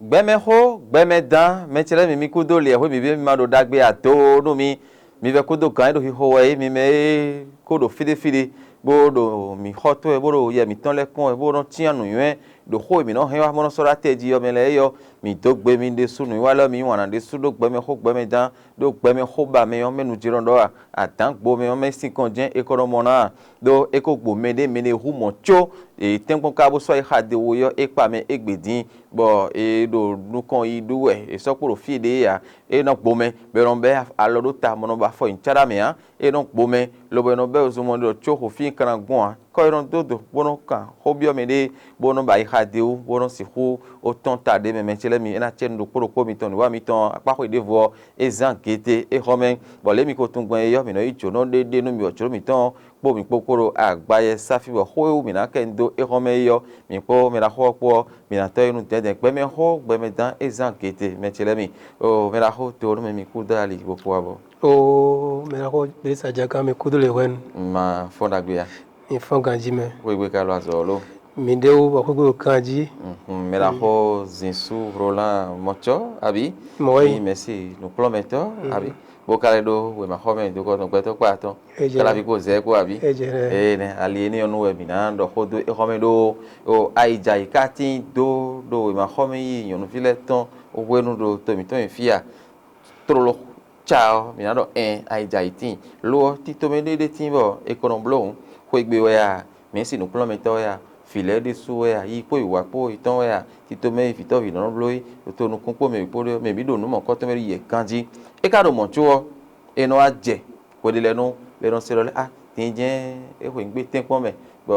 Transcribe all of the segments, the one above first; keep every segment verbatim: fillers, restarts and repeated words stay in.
Gbɛmɛxó, gbɛmɛdán, mɛ ce lɛ́ɛ mi, mi kúdó liɛ̌xwé mǐ bí mi ma ɖo ɖagbe ado nú mi. Mi vɛ́ kúdó gǎn e ɖo xixo wɛ é, mi mɛ e kó ɖo fíɖéfíɖé, bó ɖo mǐ xɔ tó wɛ, bó ɖo yɛ mǐtɔn lɛ́ɛ kpɔ́n wɛ, bó nɔ cyán nǔnywɛ́ ɖo xó e mǐ nɔ hɛn wá bó nɔ sɔ́ ɖó atɛ jí ɔ́ mɛ lɛ́ɛ é ɔ́, mǐ dó gbe mi ɖésú nǔwiwa lɛ́ɛ ɔ́, mi yí wǎn ná ɖésú ɖó gbɛmɛxó, gbɛmɛdán, ɖó gbɛmɛxó ba mɛ ɔ́ mɛ nu jɛ nɔ ɖɔ a? Adǎn gbo mɛ ɔ́ mɛ sín kɔn jɛ́n é kɔ nɔ mɔ ná a? Ɖó é ko gbo mɛɖé mɛɖé hú mɔ̌ có è tɛ́nkpɔ́n ká bó sɔ́ yi xa de wo é ɔ́, é kpa mɛ égbé dín, bɔ è ɖo nukɔn yi ɖú wɛ, è sɔ́ kpo ɖo fí ɖě ǎ. É nɔ gbomɛ, bɔ è nɔ bɛ́ alɔ ɖó ta, bɔ è nɔ ba afɔ nyi cá ɖó amɛ ǎ. É nɔ gbomɛ, lobo è nɔ bɛ́ wezun mɔ ɖɔ có xo fí é ka ná gbɔn ǎ. Kɔ e nɔ dó do bó nɔ kan xó byɔ́ mɛ ɖé, bó nɔ ba ayixa d'é wú, bó nɔ sixú ó tɔ́n ta ɖě mɛ. Mɛ ce lɛ́ɛ mi, é ná cɛ nu ɖokpó ɖokpó mitɔn nǔwa mitɔn akpáxwé ɖěvo ɔ́, é zán gete é xɔ mɛ, bɔ lě mi ko tunwun gbɔn é ɔ́, mǐ nɔ yí jǒnɔ ɖé ɖe nú mi, bɔ jǒnɔ mǐtɔn kpó mǐ kpó kpó ɖo agba yɛ sáfí, bɔ xó e wú mǐ ná kɛ nyi dó é xɔ mɛ é ɔ́, mǐ kpó mɛ ɖaxó ɔ́ kpó ɔ́, mǐ ná tɔ́ yi nú dɛ̌dɛ̌. Gbɛmɛxó gbɛmɛdán é zán gete, mɛ ce lɛ́ɛ mi. Oo, mɛ ɖaxó to nú mɛ mi kú dó ali bó kú abɔ. Oo, mɛ ɖaxó Blisa Jaka, mi kúdó lě hwɛ́nu. Ma fɔ́n ɖagbe ya. Mi fɔ́n ganjí mɛ. Xwégbé ka lɔ azɔ̌ lo. Mi ɖe wú bɔ xwégbé ɖo kan jí. Mhm, mɛ ɖaxó Zinsú Roland Mɔcɔ, abi? Mɔ wɛ. Mi mɛsi nǔkplɔ́nmɛtɔ́, abi? Bó ka lɛ́ ɖó wěmaxɔmɛ dokɔ́tɔn gbɛtɔ́ kpá atɔn. Káláví kó zɛ kó, abi? Ee nɛ, ali énɛ́ ɔ́ nu wɛ mǐ ná ɖɔ xó dó é xɔ mɛ ɖó o ayǐjayǐ ka tín dó ɖo wěmaxɔmɛ yi nyɔ̌nuví lɛ́ɛ tɔn hwenu ɖo to mǐtɔn nyi fí a? Tlóló ca ɔ́, mǐ ná ɖɔ ɛn, ayǐjayǐ tíin. Lo ɔ́, tito mɛ ɖé ɖé tíin bɔ è ko nɔ bló hǔn. Xwegbe wɛ a, mǐ si nǔkplɔ́nmɛtɔ́ wɛ a, vǐ lɛ́ɛ ɖésú wɛ a, yi kpó yi wǎ kpó yi tɔn wɛ a, tito mɛ e vǐtɔ́ vǐ nɔ bló é, ɖo to nukún kpó mɛ bǐ kpó ɖé ɔ́, mɛ bǐ ɖo nǔ mɔ̌kɔ́tɔn mɛ ɖo yɛ ganjí. É ka ɖo mɔ̌ có ɔ́, è nɔ wá jɛ hwe ɖé lɛ́ɛ nú lɛ́ɛ nɔ se ɖɔ lɛ́ɛ a, din jɛ́n é hwe nǔgbé tɛ́nkpɔ́n mɛ, bɔ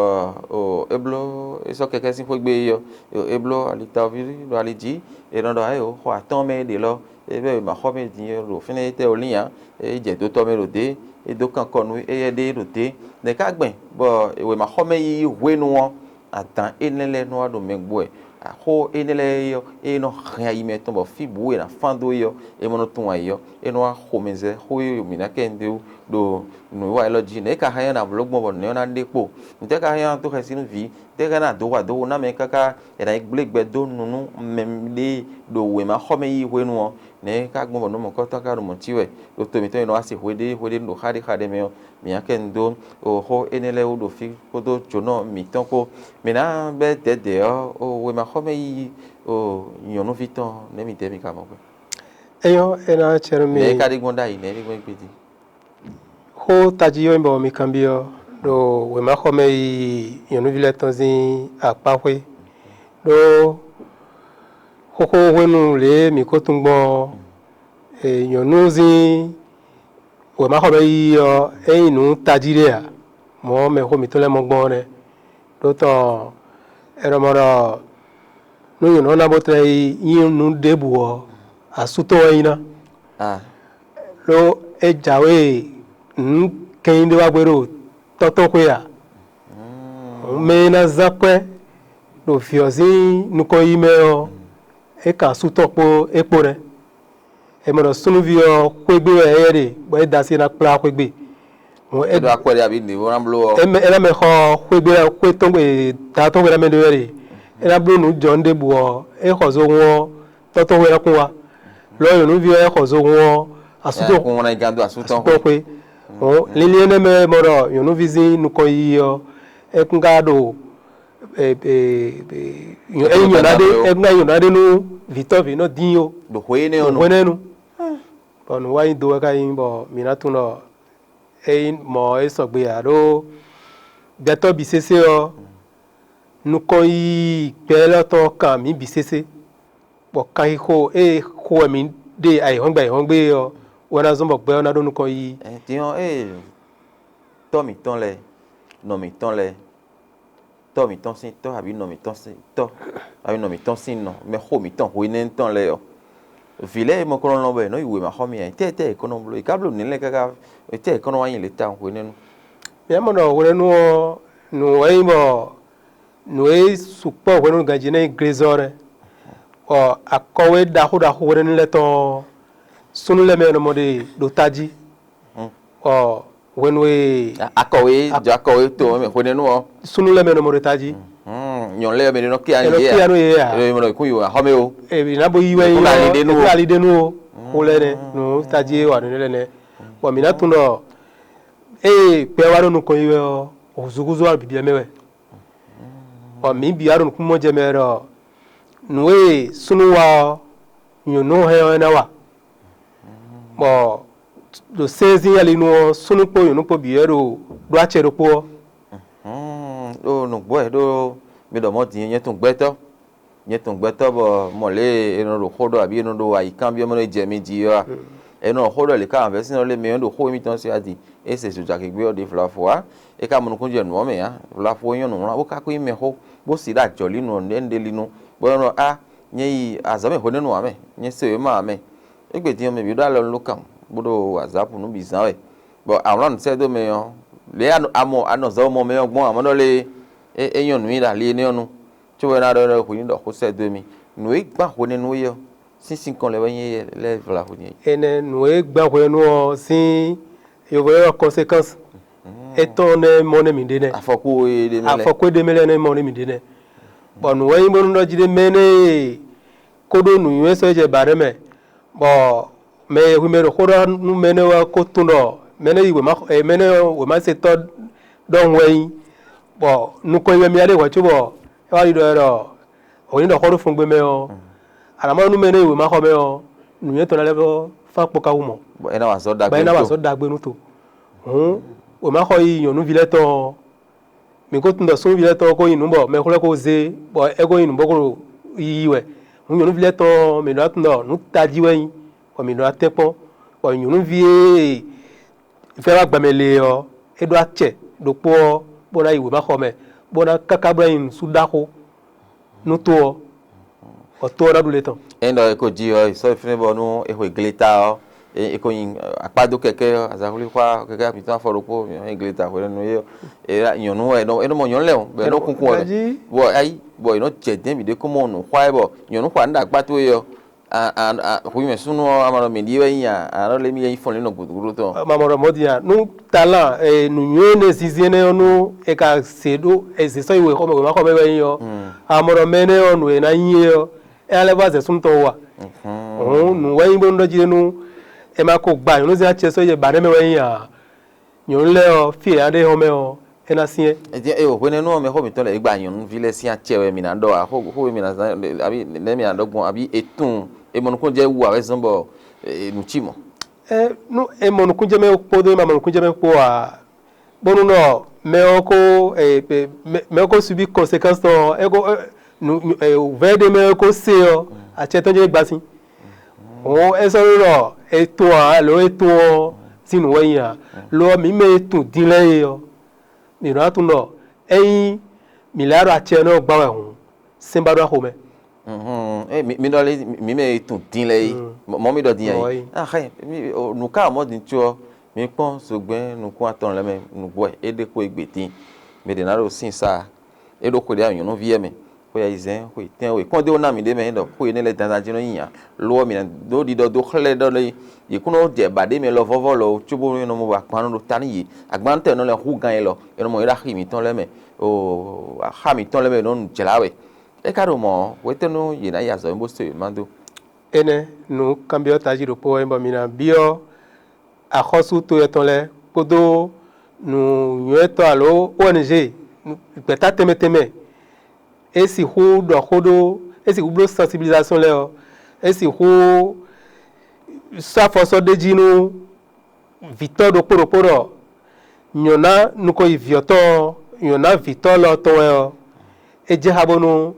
o é bló é sɔ́ kɛkɛ́ sín xwé gbe é ɔ́, o é bló alitawɔví ɖo ali jí, è nɔ ɖɔ ayǒ xɔ atɔ́ɔ́n mɛ é ɖe lɔ, é bɛ́ wěmaxɔ́ mɛ din é ɖo fínɛ́, é tɛ́ o lín ǎ, é jɛ dotɔ mɛ ɖo dě, é dó kankɔ nú éyɛ́ ɖé ɖo dě. Nɛ̌ ká gbɛn bɔ wěmaxɔ́ mɛ yíyí hwenu ɔ́, adǎn énɛ́ lɛ́ɛ nɔ wá ɖo mɛ gbo wɛ. Axó énɛ́ lɛ́ɛ é ɔ́, é nɔ hɛn ayi mɛtɔn bɔ fí bǔ e è nǎ fán dó é ɔ́, é ma nɔ tunwun ayǐ ɔ́, é nɔ wá xomɛ zɛ xó e mǐ ná kɛ nyi dó ɖo nǔwiwa élɔ́ jí. Nɛ̌ é ka hɛn ɔ́ ná bló gbɔn bɔ nɛ̌ ɔ́ ná ɖe kpo? Nǔtɛ́ ka hɛn ɔ́ ná dó xɛsi nú vǐ? Nǔtɛ́ ka ná dǒ hwa dó wu ná mɛ káká è nǎ yi gblé gbɛ dó nu nú mɛ ɖé ɖo wěmaxɔ́ mɛ yí hwenu ɔ́? Nɛ̌ é ka gbɔn bɔ nǔ mɔ̌kɔ́tɔn ka ɖo mɔ̌ cí wɛ ɖo to mǐtɔn e nɔ wá se hweɖé hweɖé ɖo xá ɖé xa ɖé mɛ ɔ́? Mǐ ná kɛ nyi dó xó énɛ́ lɛ́ɛ wú ɖo fí kpódó jǒnɔ mǐtɔn kpó. Mǐ ná bɛ́ dɛ̌dɛ̌ ɔ́, wěmaxɔ́ mɛ yí nyɔ̌nuví tɔn nɛ̌ mi dɛ̌ mi ka mɔ gbɛ? Enyɔ́, é ná cɛ nú mi. Nɛ̌ é ka ɖi gbɔn ɖ'ayǐ, nɛ̌ é ɖi gbɔn gbé din? Xó tají ɔ́ nyí bɔ mi kanbyɔ́ ɖo wěmaxɔmɛ yi nyɔ̌nuví lɛ́ɛ tɔn sín akpáxwé, ɖó xóxó hwenu lě e mǐ ko tunwun gbɔn ɔ́, nyɔ̌nu sín wěmaxɔmɛ yiyi ɔ́, é nyí nǔ tají ɖé ǎ. Mɔ̌ mɛxó mǐtɔn lɛ́ɛ mɔ gbɔn ɔ́ nɛ́. Ɖó tɔn è nɔ mɔ ɖɔ nú nyɔ̌nu ɔ́ ná bó tlɛ yi nyí nǔ ɖěbǔ ɔ́, asú tɔn wɛ nyí ná. Ɖó é jǎwe nǔ kɛnnyí ɖé wá gbé ɖo tɔ́ tɔn xwé ǎ. Mɛ e ná zán kwɛ́ ɖo vǐ ɔ́ sín nukɔn yi mɛ ɔ́, é kan asú tɔn kpó é kpó nɛ́. È mɔ ɖɔ súnnuví ɔ́ xwégbé wɛ éyɛ́ ɖe, bɔ é da asi ná kplá xwégbé. Hǔn é ɖo akwɛ́ ɖé abǐ nǔ e ná bló ɔ́. É mɛ é ná mɛ xɔ xwégbé xwé tɔn gbe da tɔn gbe ná mɛ ɖé wɛ ɖe. É ná bló nǔ jɔ nú ɖěbǔ ɔ́, é xɔ zohun ɔ́, tɔ́ tɔn wɛ ná kún wá. Lɔ nyɔ̌nuví ɔ́ é xɔ zohun ɔ́, asú tɔn kún ná gán dó asú tɔn xwé. Hǔn linlin énɛ́ mɛ mɔ ɖɔ nyɔ̌nuví sín nukɔn yiyi ɔ́, é kún ka ɖo é nyɔ̌ná ɖé é kún ka nyɔ̌ná ɖé nú vǐtɔ́ vǐnɔ dín ó. Ɖo xwe énɛ́ ɔ́ nu. Bɔ nǔ wa nyi do wɛ ka nyí bɔ mǐ ná tunwun ɖɔ é nyí mɔ̌ é sɔgbe ǎ ɖó gbɛtɔ́ bǐ sésé ɔ́, nukɔn yiyi gbɛ élɔ́ tɔn kan mǐ bǐ sésé, bɔ kanxixo e xo wɛ mǐ ɖe ayǐhɔ́ngbe ayǐhɔ́ngbe é ɔ́ wɛ ná zɔ́n bɔ gbɛ ɔ́ ná ɖó nukɔn yiyi. Din ɔ́, ée tɔ́ mǐtɔn lɛ́ɛ, nɔ mǐtɔn lɛ́ɛ, tɔ́ mǐtɔn sín tɔ́ abǐ nɔ mǐtɔn sín tɔ́ abǐ nɔ mǐtɔn sín nɔ, mɛxó mǐtɔn hwenɛ́nu tɔn lɛ́ɛ ɔ́, vǐ lɛ́ɛ e mɔ kɔn nɔ lɔn bɔ è nɔ yi wěma xɔ mì ǎ, tɛ́ tɛ́ è kɔn nɔ bló, è ká bló nǔ lɛ́ɛ káká, tɛ́ è kɔn nɔ wá nyi lě tawun hwenɛ́nu. Mǐ mɔ ɖɔ hwenɛ́nu ɔ́, nǔ wɛ nyí bɔ nǔ e sukpɔ́ hwenɛ́nu ganjí nɛ́ nyí glezɔ́ nɛ́, bɔ akɔwé ɖaxó ɖaxó hwenɛ́nu lɛ́ɛ tɔn ɔ́, súnnu lɛ́ɛ mɛ è nɔ mɔ ɖe ɖo tají. Ɔ hwenu e akɔwé jɔ akɔwé to mɛ hwenɛ́nu ɔ́, súnnu lɛ́ɛ mɛ nɔ mɔ ɖo tají. Nyɔ̌nu lɛ́ɛ mɛ ɖé nɔ kíya È nɔ yě kíya nú yě a? È nɔ kún yi axɔ́ mɛ o. È nǎ bo yí wɛ È yí kún ɖo ɔ, ali ɖé nú è kún o. Ɖo ali ɖé nú o. Xó lɛ́ɛ nɛ́, nǔ tají e wa nǔ lɛ́ɛ nɛ́. Bɔ mǐ ná tunwun ɖɔ ée gbɛ wá ɖo nukɔn yi wɛ ɔ́, hǔzúhúzú wá ɖo bǐbí mɛ wɛ. Bɔ mǐ bǐ wá ɖo nukúnnú jɛ mɛ ɖɔ nǔ e súnnu wa ɔ́, nyɔ̌nu hɛn ɔ́ é ná wa. Bɔ ɖo sɛ́nzín ali nu ɔ́, súnnu kpó nyɔ̌nu kpó bǐ wɛ ɖo ɖó acɛ ɖokpó ɔ́. Ɖó nǔgbó wɛ ɖó mi ɖɔ mɔ̌ din nyɛ tun gbɛtɔ́. Nyɛ tun gbɛtɔ́ bɔ mɔ lě e è nɔ ɖo xó ɖɔ abǐ è nɔ ɖo ayǐkanbyɔ́ mɛ nɔ jɛ mi jí ɔ́ a? È nɔ xó ɖɔ lě ká vɛ̌sínɔ lé mɛ ɔ́ ɖo xó émítɔn sí adi. É se zojagěgbé ɔ́ ɖě vlafo ǎ. É ka mɔ nukúnnú jɛ nǔ ɔ́ mɛ ǎ. Vlafo e nyɔ́ nǔwlán bó ka kó nyí mɛxó, bó si ɖó ajɔ̌línu ɔ́ nǔɖé nǔɖé línu, bó nɔ ɖɔ á, nyɛ yi azɔ̌ mɛ hwenɛ́nu ǎ mɛ, nyɛ se wěma ǎ mɛ. Égbé din ɔ́, mɛ bǐ ɖó alɔ nú kan, bó ɖo azǎpu nú bǐ zán wɛ. Bɔ a wlǎn nǔ sɛ́ dó mɛ ɔ́, lě e a nɔ- a mɔ a nɔ zɔ mɔ mɛ ɔ́ gbɔn ǎ, mɔ ɖɔ lé é é nyɔ́ nǔ nyi ɖo ali énɛ́ ɔ́ nu, cóbɔ é ná ɖɔ ɖɔ hwǐ ní ɖɔ xó sɛ́ dó émí. Nǔ e gbán hwenɛ́nu é ɔ́, sín sinkɔn lɛ́ wɛ nyí éyɛ́ lɛ́ vlavo nyɛ. Énɛ́ nǔ e gbán hwenɛ́nu ɔ́ sín yovo e ɖɔ conséquence étɔn nɛ́ mɔ nɛ́ mǐ ɖe nɛ́. Afɔkú e ɖe mɛ lɛ́. Afɔkú e ɖe mɛ lɛ́ nɛ́ mɔ nɛ́ mǐ ɖe nɛ́. Bɔ nǔ wɛ nyí bónú ɖɔ jí ɖé mɛ énɛ́ e kóɖó nǔnywɛ́ sɔ́ jɛ ba ɖɛ́ mɛ, bɔ mɛ e hu mɛ ɖo xó ɖɔ nú mɛ énɛ́ wɛ ko tunwun ɖɔ mɛ énɛ́ yi wěma xɔ- mɛ énɛ́ wěmasetɔ́ ɖɔhun wɛ nyí, bɔ nukɔn yi wɛ mì ɖe hwɛ̌ cóbɔ é wá ɖiɖɔ wɛ ɖɔ hwě ní ɖɔ xó ɖo fungbe mɛ ɔ́, a nǎ mɔ nú mɛ énɛ́ yi wěma xɔ mɛ ɔ́, nǔnywɛ́ tɔn lɛ́ɛ vɔ fán kpɔ́ ka wú mɔ. Bɔ é ná wa azɔ̌ bɔ é ná wa azɔ̌ ɖagbe nú to. Hǔn wěma xɔ yi nyɔ̌nuví lɛ́ɛ tɔn ɔ́, mǐ ko tunwun ɖɔ súnnuví lɛ́ɛ tɔn ɔ́ ko nyí nǔ bɔ mɛxó lɛ́ɛ ko zé, bɔ é ko nyí nǔ bó ko ɖo yiyi wɛ. Hǔn nyɔ̌nuví lɛ́ɛ tɔn ɔ́, mǐ ɖó ná tunwun ɖɔ nǔ tají wɛ nyí, bɔ mǐ ɖó ná tɛ́nkpɔ́n, bɔ nyɔ̌nuví e vɛ́ wá gbɛ mɛ le ɔ́, é ɖó acɛ ɖokpó ɔ́, bó ná yi wěmaxɔ mɛ, bó ná káká bó ná nyi nǔsú ɖaxó nú to ɔ́, bɔ to ɔ́ ná ɖu le tɔn. Ényí ɖɔ é ko jí ɔ́, è sɔ́ fínɛ́ bɔ nú è xwe gleta ɔ́, é é ko nyi akpá dó kɛkɛ́ ɔ́, azǎnxwlíxwá kɛkɛ́ mǐtɔn afɔ ɖokpó, è gleta hwenu é ɔ́, é nyɔ̌nu wɛ é nɔ é nɔ mɔ nyɔ̌nu lɛ́ɛ o, bɔ é nɔ kunkun wɛ mɛ. Bɔ ayi, bɔ è nɔ jɛ dɛ̌n bǐ ɖé kó mɔ nǔ xwá ɛ bɔ nyɔ̌nu xwa nǔ ɖo akpá towe ɔ́, a a a hwi mɛ súnnu ɔ́, a ma ɖɔ mǐ ɖíe wɛ nyí a? A nɔ lé mì yɛ yi fɔ́n lě nɔ gǔdúgúdú tɔn. Ma mɔ ɖɔ mɔ̌ din a? Nú talán, e, nǔnywɛ́ énɛ́ zinzin énɛ́ ɔ́, nú è ka zě ɖó è zě sɔ́ yi wěxɔmɛ wěmaxɔmɛ wɛ nyí ɔ́, a mɔ ɖɔ mɛ énɛ́ ɔ́, nǔ e ná nyí é ɔ́, é ná lɛ́ vɔ azɛ súnnu tɔn wú a? Hǔn nǔ wɛ nyí bónú ɖɔ jí nú è ma ko gba nyɔ̌nu zɛ́n acɛ sɔ́ yi jɛ bǎ nɛ́ mɛ wɛ nyí a? Nyɔ̌nu lɛ́ɛ ɔ́, fí e yě ná ɖe hɔn mɛ ɔ́, é ná syɛ́n. Ɛ jɛ́n é o hwenɛ́nu ɔ́ mɛ xó mǐtɔn lɛ́ɛ é gba nyɔ̌nuví lɛ́ɛ sín acɛ wɛ mǐ ná ɖɔ ǎ, xó xó e mǐ ná zán abǐ nɛ̌ mǐ ná ɖɔ gbɔn abǐ è tunwun è mɔ nukúnnú jɛ wú ǎ wɛ zɔ́n bɔ è nǔ cí mɔ̌. Ɛ nú è mɔ nukúnnú jɛ mɛ kpódó è ma mɔ nukúnnú jɛ mɛ kpó ǎ, bónú nɔ mɛ ɔ́ ko e, e, mɛ mɛ ɔ́ ko subí conséquence tɔn ɔ́, é ko e, nu nu- e, vɛ̌ ɖé mɛ ɔ́ ko se ɔ́, acɛ tɔn jɛ́n é gbá sín. Hɔn é sɔ́ ɖó ɖɔ è tunwun ǎ, alo é tunwun ɔ́ sín nǔ wɛ nyí ǎ. Lo ɔ́, mǐ mɛ e tunwun din lɛ́ɛ é ɔ́, mǐ nɔ wá tunwun ɖɔ ényí mǐ lɛ́ wá ɖo acɛ énɛ́ ɔ́ gbá wɛ hǔn, sɛ́n ba ɖó axomɛ. Ée mi mi ɖɔ lé mi mɛ e tunwun din lɛ́ɛ é, mɔ mi ɖɔ din yɛ é. Axɛ nǔ ka mɔ din tso ɔ́, mi kpɔn zogbɛ́n nukún atɔn lɛ́ɛ mɛ nǔgbó wɛ é ɖe kpó égbé din. Mi ɖě ná ɖo sín sa é ɖo xwe ɖé nyɔ̌nuví yɛ mɛ, xwe ayizɛ́n, xwe tɛ́nwe kpɔ́n dó ná mi ɖé mɛ ɖɔ xwe énɛ́ lɛ́ɛ dandan jí nɔ nyi nya. Lo ɔ́, mi ná dó ɖiɖɔ dó xlɛ́ ɖɔ lé yě kún nɔ jɛ ba ɖé mɛ lɔvɔ́vɔ́ lɔ ó, cóbónú é nɔ mɔ bɔ akpannú ɖo ta nú yě. Agbannutɛ́ nɔ lɛ́ hú gan élɔ́, é nɔ mɔ yě ɖo axi mǐtɔn lɛ́ɛ mɛ, oo, axá mǐtɔn lɛ́ɛ mɛ nɔ nǔ jlá wɛ. É ka ɖo mɔ̌ ɔ́, hwetɛ́nu yě ná yi azɔ̌ bó se yě má dó? Énɛ́ nǔ kanbyɔ́ tají ɖokpó wɛ nyí bɔ mi ná byɔ́ axɔ́sú to yɛtɔn lɛ́ɛ kpódó nǔnywɛ́tɔ́ alo O N G, gbɛ̌ta tɛnmɛ tɛnmɛ, é sixú ɖɔ xó ɖó, é sixú bló sensibilisation lɛ́ɛ ɔ́, é sixú sɔ́ afɔ sɔ́ ɖ'é jí nú vǐtɔ́ ɖokpó ɖokpó ɖɔ nyɔ̌ná nukɔn yi vǐ ɔ́ tɔn ɔ́, nyɔ̌ná vǐtɔ́ lɔ tɔn wɛ ɔ́, é jɛ xá bónú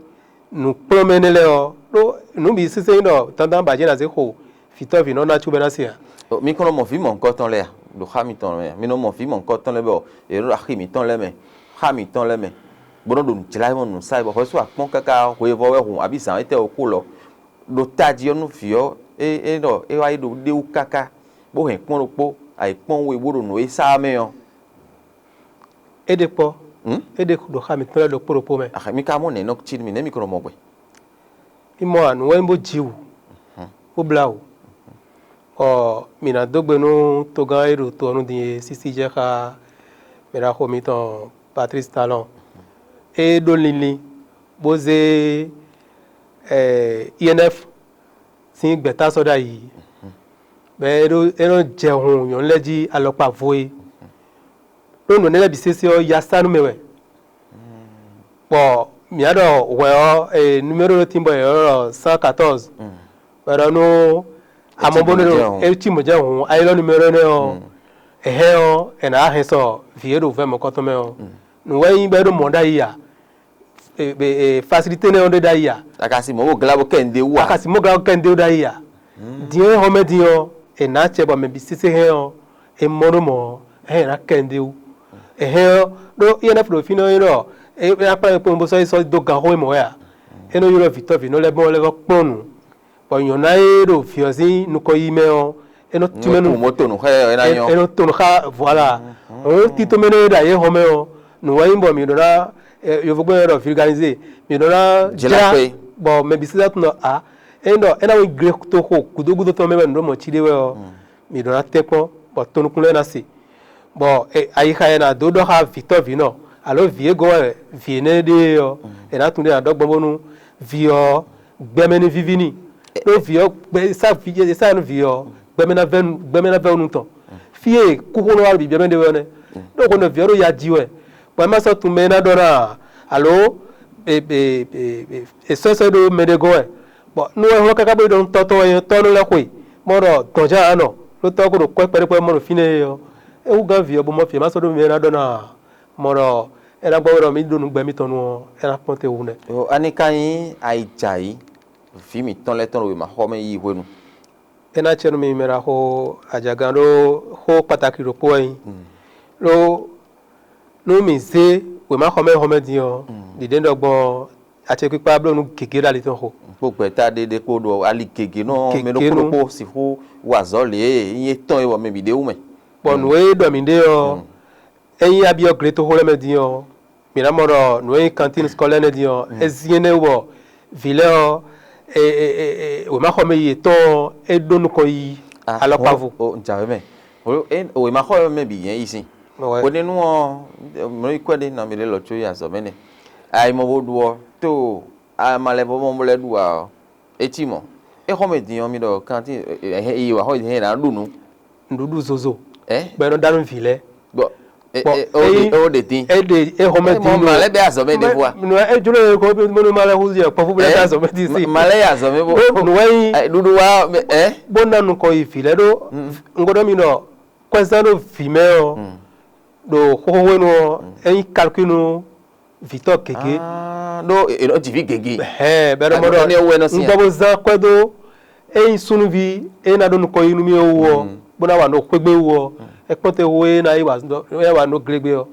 nǔkplɔ́nmɛ énɛ́ lɛ́ɛ ɔ́, ɖó nǔ bǐ sésé nyí ɖɔ dandan ba jɛ́n ná zé xo vǐtɔ́ví nɔ ná cóbɔ é ná se ǎ. Mi kɔn nɔ mɔ vǐ mɔ̌hunkɔtɔn lɛ́ɛ a? Ɖo xá mitɔn mɛ a? Mi nɔ mɔ vǐ mɔ̌hunkɔtɔn lɛ́ɛ bɔ yě ɖo axi mǐtɔn lɛ́ɛ mɛ, xá mǐtɔn lɛ́ɛ mɛ, bó nɔ́ ɖo nǔ jlá mɔ nǔ sa wɛ, bɔ xɔ́sú akpɔ́n káká hweyivɔ́ wɛ hun abǐ zǎn étɛ́ ɔ́ kó lɔ. Ɖo tají ɔ́ nú vǐ ɔ́, é é ɖɔ é wá yi ɖo ɖéwú káká, bó hɛn kpɔ́n ɖokpó, ayǐkpɔ́n we bó ɖo nǔ e sa ɔ́ mɛ ɔ́. É ɖe kpɔ́, é ɖe ɖo xá mǐtɔn lɛ́ɛ ɖokpó ɖokpó mɛ. Axɛ mi ka mɔ nɛ̌ nɔ cí nú mi, nɛ̌ mi ko nɔ mɔ gbɛ? Mí mɔ ǎ, nǔ wɛ nyí bó ji wǔ, bó blá wǔ. Bɔ mǐ ná dó gbe nú togán e ɖo to ɔ́ nu din e sísí jɛ xá mɛɖaxó mitɔn Patlísi Talɔn. É ɖó linlin, bó zé eh, I N F sín gbɛ̌ta sɔ́ ɖ'ayǐ, bɔ é ɖó é nɔ jɛ hun nyɔ̌nu lɛ́ɛ jí alɔkpa vo é. Ɖó nǔ énɛ́ lɛ́ɛ bǐ sésé ɔ́, ya sá nú mɛ wɛ. Bɔ mǐ wá ɖɔ hwɛ ɔ́, eh, numéro ɖo tín bɔ è ylɔ́ ɖɔ cent quatorze. Bɔ è ɖɔ nú amɔ bónú é cí mɔ̌ jɛ́n hǔn, a ylɔ́ numéro énɛ́ ɔ́, è hɛn ɔ́, è nǎ hɛn sɔ vǐ e ɖo vɛ̌ mɔ̌kɔtɔn mɛ ɔ́. Nǔ wɛ nyí bɔ é ɖo mɔ̌ ɖ'ayǐ a? Facilité nɛ́ ɔ́ ɖé ɖ'ayǐ a? A ka si mɔ̌ bó glá bó kɛ nǔɖé wú a? A ka si mɔ̌ glá bó kɛ nǔɖé ɖ'ayǐ a? Din e hɔn mɛ din ɔ́, è nǎ acɛ bɔ mɛ bǐ sésé hɛn ɔ́, è mɔ ɖó mɔ̌ ɔ́, hɛn è nǎ kɛ nǔɖé wú. È hɛn ɔ́, ɖó I N F ɖo fínɛ́ ɔ́ é ɖɔ é ná kplá mɛ kpɔ́n bó sɔ́ yi sɔ́ dó ganxó e mɔ̌ wɛ a? É nɔ ylɔ́ vǐtɔ́ vǐnɔ lɛ́ɛ gbɔn lɛ́ vɔ́ kplɔ́n nǔ, bɔ nyɔ̌nu e ɖo vǐ ɔ́ sín nukɔn yi mɛ ɔ́, é nɔ tún mɛ nú mɔ̌ to nǔ xá ɛ ɔ́ é ná nyɔ́. É nɔ to nǔ xá vɔ̌ ala. Òun tító mɛ ɖé ɖo ayǐ hɔn mɛ ɔ́, nǔ wɛ nyí bɔ mǐ ɖɔ ná yovógbɛ́n ɖɔ vulgarisé, mǐ ɖɔ ná jlá, bɔ mɛ bǐ sésé tunɔ a, é ɖɔ é ná wí gletoxo gǔdo gúdo tɔn mɛ wɛ nǔ ɖo mɔ̌ cí ɖé wɛ ɔ́, mǐ ɖɔ ná tɛ́nkpɔ́n, bɔ tonukún lɛ́ɛ ná se. Bɔ ayixa e è nǎ dó ɖɔ xá vǐtɔ́ vǐnɔ, alo vǐ e gɔ́n wɛ vǐ énɛ́ ɖe é ɔ́, è nǎ tunwun ɖé è nǎ ɖɔ gbɔn bónú vǐ ɔ́ gbɛmɛ ní víví n'i. Ɖó vǐ ɔ́, sá nú vǐ ɔ́, gbɛmɛ ná vɛ́ nú tɔn. Fí e kúxónɔ wa ɖo bǐbíɔ́ mɛ ɖé wɛ ɔ́ nɛ́. Ɖó hwenu e vǐ ɔ́ ɖo ya ji wɛ, bɔ é ma sɔ́ tunwun mɛ e ná ɖɔ ná alo è sɔ́ sɛ́ ɖó mɛ ɖé gɔ́n wɛ. Bɔ nú wɛ hlɔ́n káká bó yi ɖɔ nú tɔ́ tɔn wɛ nyɛ tɔ́ nɔ lɛ́ xwe, mɔ ɖɔ dɔ̌n ján ǎ nɔ, ɖó tɔ́ ɔ́ ko ɖo kwɛ́ kpɛɖékpɛ́ mɔ ɖo fínɛ́ é ɔ́, é hú gán vǐ ɔ́ bó mɔ fí e má sɔ́ ɖó mɛ e ná ɖɔ ná ǎ. Mɔ ɖɔ é ná gbɔ wɛ ɖɔ mǐ ɖo nǔgbɛ mitɔn nu ɔ́, é ná kpɔ́n te hú nɛ́. Ani ka nyí ayijǎ yí vǐ mǐtɔn lɛ́ɛ tɔn ɖo wěmaxɔmɛ yí hwenu? É ná cɛ nú mi mɛ ɖaxó ajagán ɖó xó kpatakli ɖokpó wɛ nyí. Ɖó nú mǐ zé wěmaxɔmɛ hɔnmɛ din ɔ́, ɖiɖě ɖɔ gbɔn acɛkpikpa bló nú gěgé ɖo ali tɔn xo. Kpó gbɛ̌ta ɖé ɖé kpó ɖo ali gěgé nɔ mɛ ɖokpó ɖokpó sixú wa azɔ̌ lě e nyí étɔn é wɔ mɛ bǐ ɖé wú mɛ. Bɔ nǔ e ɖɔ mǐ ɖe ɔ́, ényí a byɔ́ gletoxo lɛ́ɛ mɛ din ɔ́, mǐ ná mɔ ɖɔ nǔ e nyí kantín scolaire lɛ́ɛ din ɔ́, é zín énɛ́ wú bɔ vǐ lɛ́ɛ ɔ́, wěmaxɔmɛ yi yětɔn ɔ́, é ɖó nukɔn yiyi alɔkpavu. O jǎwe mɛ. Wěmaxɔmɛ bǐ nyɛ yi sin. Hwenɛ́nu ɔ́, mlɔ́ yi kwɛ́ ɖé nɔ mì ɖe lɔ có yi azɔ̌ mɛ nɛ́. Ayimɔ bó ɖu ɔ́, tó amalɛvɔ́mɔ bó lɛ́ ɖu ǎ ɔ́, é cí mɔ̌. É xɔ́ mɛ din ɔ́, mi ɖɔ kantín yi wǎ xɔ yi hɛn ná ɖu nǔ. Nǔɖuɖu zozo. Ɛ? Bɔ é nɔ ɖa nú vǐ lɛ́ɛ. Bɔ Bɔ é é- é- ó ɖe- ényí- ó ɖe dín. É ɖe é xɔmɛ Ɛ, dín mɔ ma lɛ bɛ azɔ mɛ ɖe fua. Nɔ é jlo é ko mɔnú ma lɛ húzú yɛ kpɔfú bla Ɛ? Azɔ mɛ ti si. Ma lɛ yi azɔ mɛ bo. Nú wɛ nyi Ɛ, ɖuɖu wa ɛ. Bó ná nukɔ yi vǐ lɛ́ɛ ɖó. Ŋgɔdɔ mi nɔ kwɛzán ɖo vǐ mɛ ɔ́, ɖo xóxó hwenu ɔ́, é nyí kalkúnu vǐtɔ́ gěgé. Ah, ɖó ènɔ jǐví gěgé. Hɛn bɛ ɖɔ mɔ ɖɔ Nukɔn ní ewú ɛnɔ sín. Ŋgbɔ bó zán kwɛ́ dó é nyí súnnuví é ná ɖó nukɔn yi nú mì wú ɔ́, bó ná wa nɔ xwégbé wú ɔ́, é kpɔ́n te hú é ná yi wa nɔ é wa nɔ glégbé ɔ́.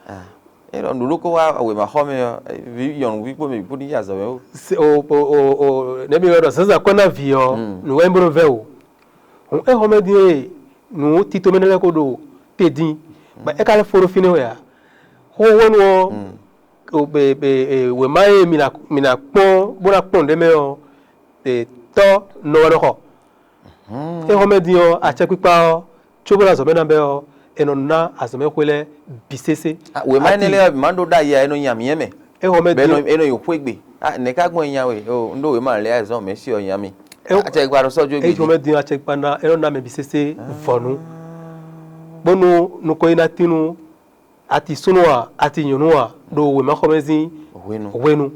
Ah, é ɖɔ nǔɖuɖu kó wá wěma xɔ mɛ ɔ́, vi nyɔ̌nuví kpó mɛ bǐ kpó ní yi azɔ̌ mɛ ó. Se- o o o o ne mi wɛ ɖɔ zǎnzǎn kɔ ná vǐ ɔ́, nǔ wɛ nyí bó nɔ vɛ o. Hǔn é xɔ mɛ dín e nǔ tito mɛ lɛ́ɛ ko ɖo te dín, bɔ é ka lɛ́ fó ɖó fínɛ́ wɛ ǎ. Xó hwenu ɔ́, o be be e, wěma e mi na mi na kpɔ́n bó ná kpɔ́n nǔɖé mɛ ɔ́, e tɔ́ nɔ wɛ nɔ xɔ. É xɔ mɛ din ɔ́, acɛkpikpa ɔ́, cóbó ná azɔ̌ mɛ ná bɛ́ ɔ́, è nɔ ná azɔ̌mɛxwé lɛ́ɛ bǐ sésé. Wěma énɛ́ lɛ́ɛ ɔ́, má ɖó ɖ'ayǐ ǎ, é nɔ nya mǐ yɛ́ mɛ. É xɔ mɛ Bɛ din nɔ- é nɔ yi xwé gbe. Ah, nɛ̌ ká gbɔn nya we? Oh, un ɖó wěma lɛ́ɛ azɔn mɛ si ɔ́ nya mì. É- Acɛkpikpa ɖo sɔ́ jó é gbe xɔ mɛ din acɛkpikpa ná é nɔ ná mɛ bǐ sésé vɔ̌nu. Bónú nukɔn yi ná tín nú ati súnnu a, ati nyɔ̌nu a, ɖo wěmaxɔmɛzín Hwenu. Hwenu.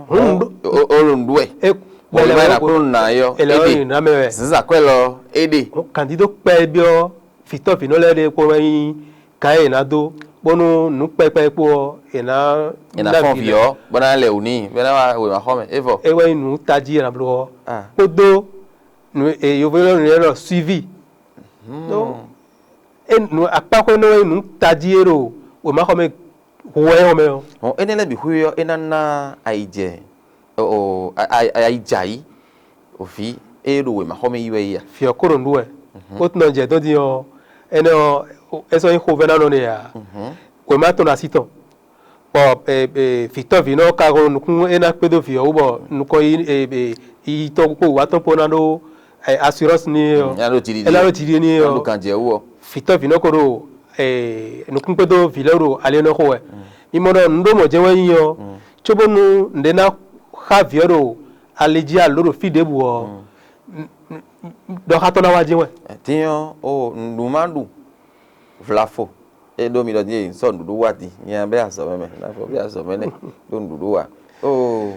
Hǔn un ɖó- O o ɖo nǔɖuɖu wɛ. É- Wɔ lɛ wɛ na kó nɔ na yɔ. Ele ɔ́ Ede. Yi nǎ mɛ wɛ. Zǐnzǎn kwɛ lɔ. Ede. Kandídó kpɛ byɔ́ vǐtɔ́ vǐnɔ lɛ́ɛ ɖe kpó wɛ nyí gǎn e è nǎ dó, bónú nǔ kpɛkpɛ kpó ɔ́, è nǎ È nǎ ná fɔ́n vǐ vǐ lɛ́ɛ. Ɔ́ bó ná lɛ wǔ n'i bó ná wá wěma xɔ mɛ. É vɔ. É wɛ nyí nǔ tají e è nǎ bló ɔ́. Ah. Kpódó nǔ e yovo lɛ́ɛ nǔ lɛ́ɛ ɖɔ suivi. Ɖó é nǔ akpáxwé nɔ wɛ nyí nǔ tají e ɖo wěmaxɔmɛ hu wɛ ɔ́ mɛ ɔ́. Hɔn énɛ́ lɛ́ɛ bǐ xwé ɔ́, é ná ná ayijɛ o ayijǎ yí vǐ e ɖo wěmaxɔmɛ yi wɛ yi a? Vǐ ɔ́ ko ɖo nǔ wɛ. Ó tún nɔ jɛ dɔn din ɔ́, énɛ́ ɔ́, é sɔ́ nyí xovɛ́nánɔ nɛ ǎ. Wěma tɔn ɖo así tɔn. Bɔ vǐtɔ́vǐnɔ ka hɔn nukún é ná kpédó vǐ ɔ́ wú bɔ nukɔn yi tɔn kpó wǔwá tɔn kpó ná ɖó assurance n'i ɔ́. Nya ɖo jiɖiɖi. É ná ɖó jiɖiɖi n'i ɔ́. Ɖo gǎnjɛ wú ɔ́. Vǐtɔ́vǐnɔ ko ɖo nukún kpédó vǐ lɛ́ɛ ɖo ali énɛ́ xo wɛ. Mi mɔ ɖɔ nǔ ɖo mɔ̌ jɛ́n wɛ nyí ɔ́. cóbónú nǔɖé ná xá vǐ ɔ́ ɖo ali jí alo ɖo fí ɖěbǔ ɔ́, ɖɔ xá tɔn ná wá jɛ́n wɛ. Din ɔ́, o nǔɖuɖu ma ɖu vlafo. É ɖó mi ɖɔ din e sɔ́ nǔɖuɖu wá din, nya bɛ́ azɔ̌ mɛ mɛ, ná fɔ bɛ́ azɔ̌ mɛ nɛ ɖó nǔɖuɖu wá. Oo,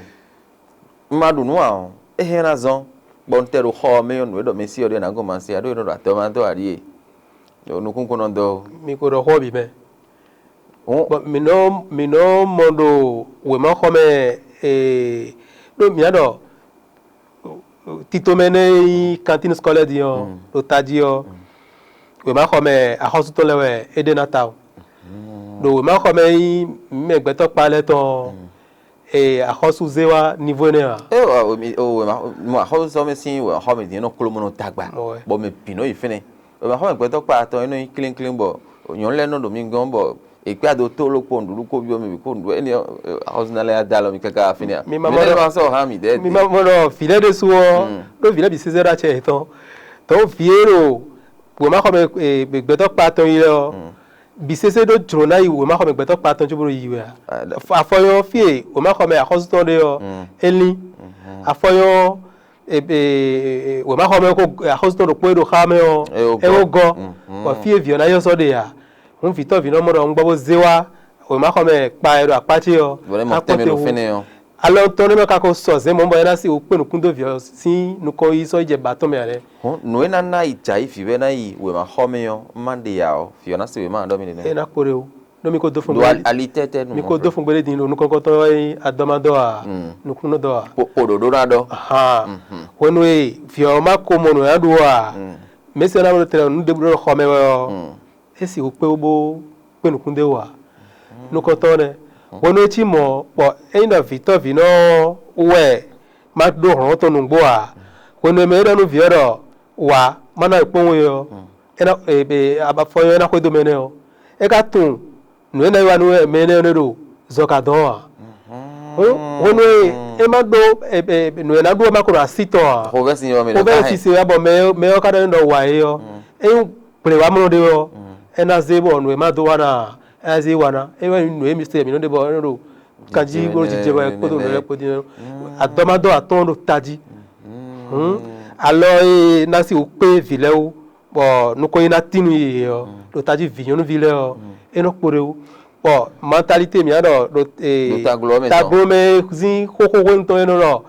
un ma ɖu nǔ ǎ ɔ́, é hɛn ná zɔ́n bɔ un tɛ ɖo xɔ ɔ́ mɛ ɔ́, nǔ e ɖɔ mɛ sí ɔ́ ɖé ná gɔn ma se ǎ, ɖó è nɔ ɖo atɔ́ ma dó ǎ ɖíe. Nukúnkún nɔ dɔ. Mi ko ɖɔ xó bǐ mɛ. Hǔn bɔ mǐ nɔ mǐ nɔ mɔ ɖo wěmaxɔ mɛ, ee, ɖó mǐ ná ɖɔ tito mɛ nɛ́ e nyí kantín skɔ́lɛ́ din ɔ́, ɖo tají ɔ́, wěmaxɔ mɛ axɔ́sú tɔn lɛ́ɛ wɛ é ɖe ná ta o. Ɖo wěmaxɔ mɛ e nyí mǐ mɛ gbɛtɔ́ kpa lɛ́ɛ tɔn ɔ́, ee, axɔ́sú zé wá nivo énɛ́ ǎ. É o mi o wěmaxɔ axɔ́sú sɔ́ mɛ sín wěmaxɔ mɛ din é nɔ kló mɔ nɔ dagba, bɔ mɛ bǐ nɔ yi fínɛ́. Wěmaxɔ mɛ gbɛtɔ́ kpa tɔn é nɔ nyí klínkín bɔ nyɔ̌nu lɛ́ɛ nɔ ɖo mi gɔ́n bɔ è kpé ado tó lókpo nǔɖuɖu kó byɔ́ mɛ bǐ kó nǔɖuɖu énɛ́ ɔ́, axɔ́súná lɛ́ɛ da alɔ mi káká wá fínɛ́ ǎ. Mi ma mɔ ɖɔ sɔ hán mi dɛ́ mi ma mɔ ɖɔ vǐ lɛ́ɛ ɖésú ɔ́, ɖó vǐ lɛ́ɛ bǐ sésé ɖó acɛ yětɔn. Tɔ̌ vǐ e ɖo wěmaxɔmɛ gbɛtɔ́ kpa tɔn yi lɛ́ɛ ɔ́, bǐ sésé ɖó jlǒ ná yi wěmaxɔmɛ gbɛtɔ́ kpa tɔn cóbó ɖo yiyi wɛ ǎ. Afɔyɔn fí e wěmaxɔmɛ axɔ́sú tɔn ɖe ɔ́, é lín. Afɔyɔn wěmaxɔmɛ axɔ́sú tɔn ɖokpó e ɖo xá mɛ ɔ́, é wó gɔ́, bɔ fí e vǐ ɔ́ ná nyɔ́ sɔ́ ɖe ǎ. Hǔn vǐtɔ́ vǐnɔmɔ ɖɔ un gbɔ bó zé wá wěmaxɔmɛ kpa e ɖo akpá ce ɔ́, ná kpɔ́n te hu. Alɔ tɔn nɛ́ mɛ ka ko sɔ zɛ̌n mɔ̌ bɔ é ná sixú kpé nǔkún dó vǐ ɔ́ sín nukɔn yi sɔ́ yi jɛ ba tɔn mɛ ǎ lɛ́ɛ. Hǔn nǔ e ná ná yi jǎ yi vǐ wɛ ná yi wěmaxɔmɛ ɔ́, má ɖe ǎ ɔ́, vǐ ɔ́ ná se wěma ɖɔ mi ɖe nɛ́. É ná kpo ɖe o. Nú mi ko dó fún Ɖo gbé ali tɛ́tɛ́ nu mi ko dó fún gbé ɖé din ɖo nukɔn kɔtɔn wá nyí adɔmadɔ a nukúnnɔdɔ a. Kpo ɖo ɖó ná ɖɔ. Ahan. Hwenu e vǐ ɔ́ ma ko mɔ nǔ ná ɖu a, mɛ̌si ɔ́ ná ɖo tlɛ nǔ ɖěbǔ ɖo xɔ mɛ wɛ ɔ́, é sixú kpé bó kpé nǔkún d'é wú ǎ. Nukɔntɔn ɔ́ nɛ́. Hwenu e cí mɔ̌, bɔ ényí ɖɔ vǐtɔ́ vǐnɔ ɔ́ wɛ ma ɖó hlɔ̌n tɔn nǔgbó ǎ, hwenu e mɛ é ɖɔ nú vǐ ɔ́ ɖɔ wǎ, má ná yi kpɔ́n we ɔ́, é ná e- e- abafɔ ɔ́ é ná xwedó mɛ énɛ́ ɔ́, é ka tunwun nǔ e ná yi wa nú mɛ énɛ́ ɔ́ ɖo zɔ ka dɔn ɔ́ ǎ. Hwenu e é ma ɖó e- e- nǔ e ná ɖu ɔ́ ma ko ɖo así tɔn ǎ. Xovɛ́sin ɔ́ mɛ ɖo Xovɛ́sin ká hɛn. Sise wá bɔ mɛ ɔ́- mɛ ɔ́ ka ɖɔ n'i ɖɔ wǎ é ɔ́, ényí gblě wá mlɔ́ ɖé ɔ́, é ná zé bɔ nǔ e ma dó wá ná, é ná zé wá ná. É wá nyí nǔ e mi se mǐ nɔ ɖe bɔ é nɔ ɖo kanjí bó jijɛ wɛ kpódó nǔ lɛ́ɛ kpó dín. Adɔmadɔ atɔ́ɔ́n ɖo tají. Hǔn alɔ e ná sixú kpé vǐ lɛ́ɛ wú, bɔ nukɔn yi ná tín nú yě ɔ́, ɖo tají vǐ nyɔ̌nuví lɛ́ɛ ɔ́, é nɔ kpo ɖ'é wú. Bɔ mentalité mǐ ɖɔ ɖo Ɖo taglo ɔ́ mɛ tɔn. Taglo mɛ zín xóxó hwenu tɔn e nɔ ɖɔ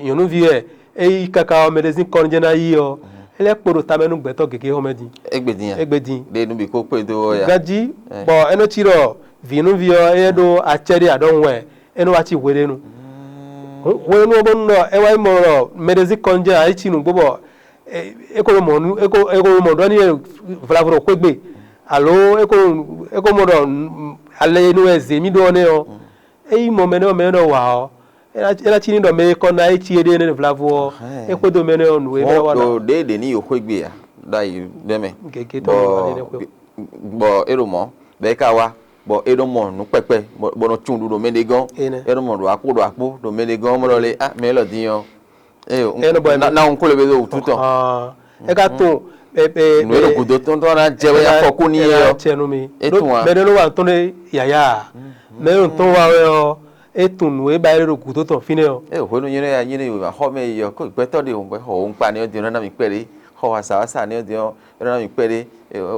nyɔ̌nuví wɛ, é yí káká ɔ́, mɛ ɖé zín kɔnjɛ́ ná yí ɔ́, é lɛ́ kpo ɖo tamɛ nú gbɛtɔ́ gěgé xɔmɛ din. Égbé din ya. Égbé din. Ɖe nú bǐ kó kpé dó ɔ́ ya. Ganjí, bɔ é nɔ cí ɖɔ vǐ nyɔ̌nuví ɔ́, é ɖó acɛ ɖé aɖɔ̌hun wɛ, é nɔ wá cí hweɖénu. Hweɖénu ɔ́ bónú ɖɔ é wá yi mɔ ɖɔ mɛ ɖé zín kɔnjɛ́ ǎ, é cí nǔgbó bɔ é ko ɖo mɔ̌ nú é ko é ko ɖo mɔ̌ ɖɔ n'i wɛ vlavo ɖo xwé gbe, alo é ko é ko mɔ ɖɔ alɛ e nú wɛ zě mì ɖó ɔ́ nɛ́ ɔ́, é yi mɔ mɛ nɛ́ ɔ́ mɛ e nɔ wa ɔ́, é ná cí ní ɖɔ mɛ e kɔ ná é cí éɖée nɛ́ vlavo ɔ́, é xwedó mɛ nɛ́ ɔ́ nǔ e nɔ wa ná. Ɖo ɖě ɖě ní yi xwé gbe ǎ, ɖo ayi ɖɛ́ mɛ. Gěgé tɔn ní wa ɖe nɛ́ xwé. Bɔ é ɖo mɔ̌, bɔ é ka wá, bɔ é nɔ mɔ nǔ kpɛkpɛ, bɔ bɔ nɔ tún ɖu ɖo mɛ ɖé gɔ́n. Énɛ́. É nɔ mɔ ɖo akpó ɖo akpó ɖo mɛ ɖé gɔ́n, mɔ ɖɔ lé, ah, mɛ élɔ́ din ɔ́. Eye Ɛ nɔ bɔ ná ná ŋun klo ebe ɖo wǔtu tɔn. Hàn, é ka tunwun ɛ ɛ Nǔ e ɖo gǔdo tɔn tɔn ná jɛ wɛ yá fɔkú ní é é ná ɔ́. Tiɛ nú mi. É Ɖó tunwun a? Mɛ ɖé nɔ wa nǔtɔn ɖé yǎyá a? Mɛ ɖé nɔ nǔtɔn wa wɛ ɔ́, é tunwun nǔ e ba é ɖo gǔdo tɔn fínɛ́ ɔ́. Eye hwenu nyí nɛ ya nyí nɛ wěma xɔ mɛ yi ɔ́, kó gbɛtɔ́ ɖe wǒ xɔ wǒ ŋkpa ní ɔ́ din ɔ́ ná mi kpɛɖé, xɔ wasa wasa ní ɔ́ din ɔ́ ná mi kpɛɖé,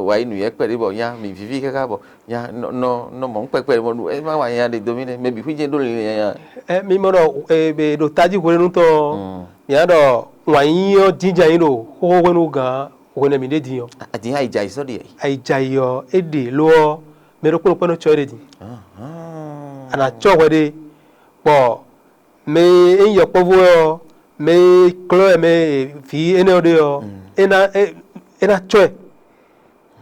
wǎ yi nǔyɛ́ kpɛɖé bɔ nya mi víví káká bɔ nya nɔ nɔ nɔ mɔ ŋkpɛkpɛ bɔ nú é má wa nya ɖe dó mì nɛ mɛ bǐ xwíjɛ ɖó linlin nyanya. Ɛ mi mɔ ɖɔ e be ɖo tají hwenu tɔn Mm. mǐ á ɖɔ wǎn yíyí ɔ́ jínjɛ́n nyí ɖo xóxó hwenu gǎn hwenɛ́ mǐ ɖe din ɔ́. Adǐn ayǐ jɛ ayǐ sɔ́ ɖi ayǐ. Ayǐ jɛ ayǐ ɔ́ é ɖe lo ɔ́, mɛ ɖokpó ɖokpó nɔ cɔ é ɖe din. Ahán. A nǎ cɔ hwɛ ɖé, bɔ mɛ e nyí yɔkpɔ́vú wɛ ɔ́, mɛ e klɔ́ wɛ mɛ e vǐ énɛ́ ɔ́ ɖe ɔ́, é ná é é ná cɔ ɛ.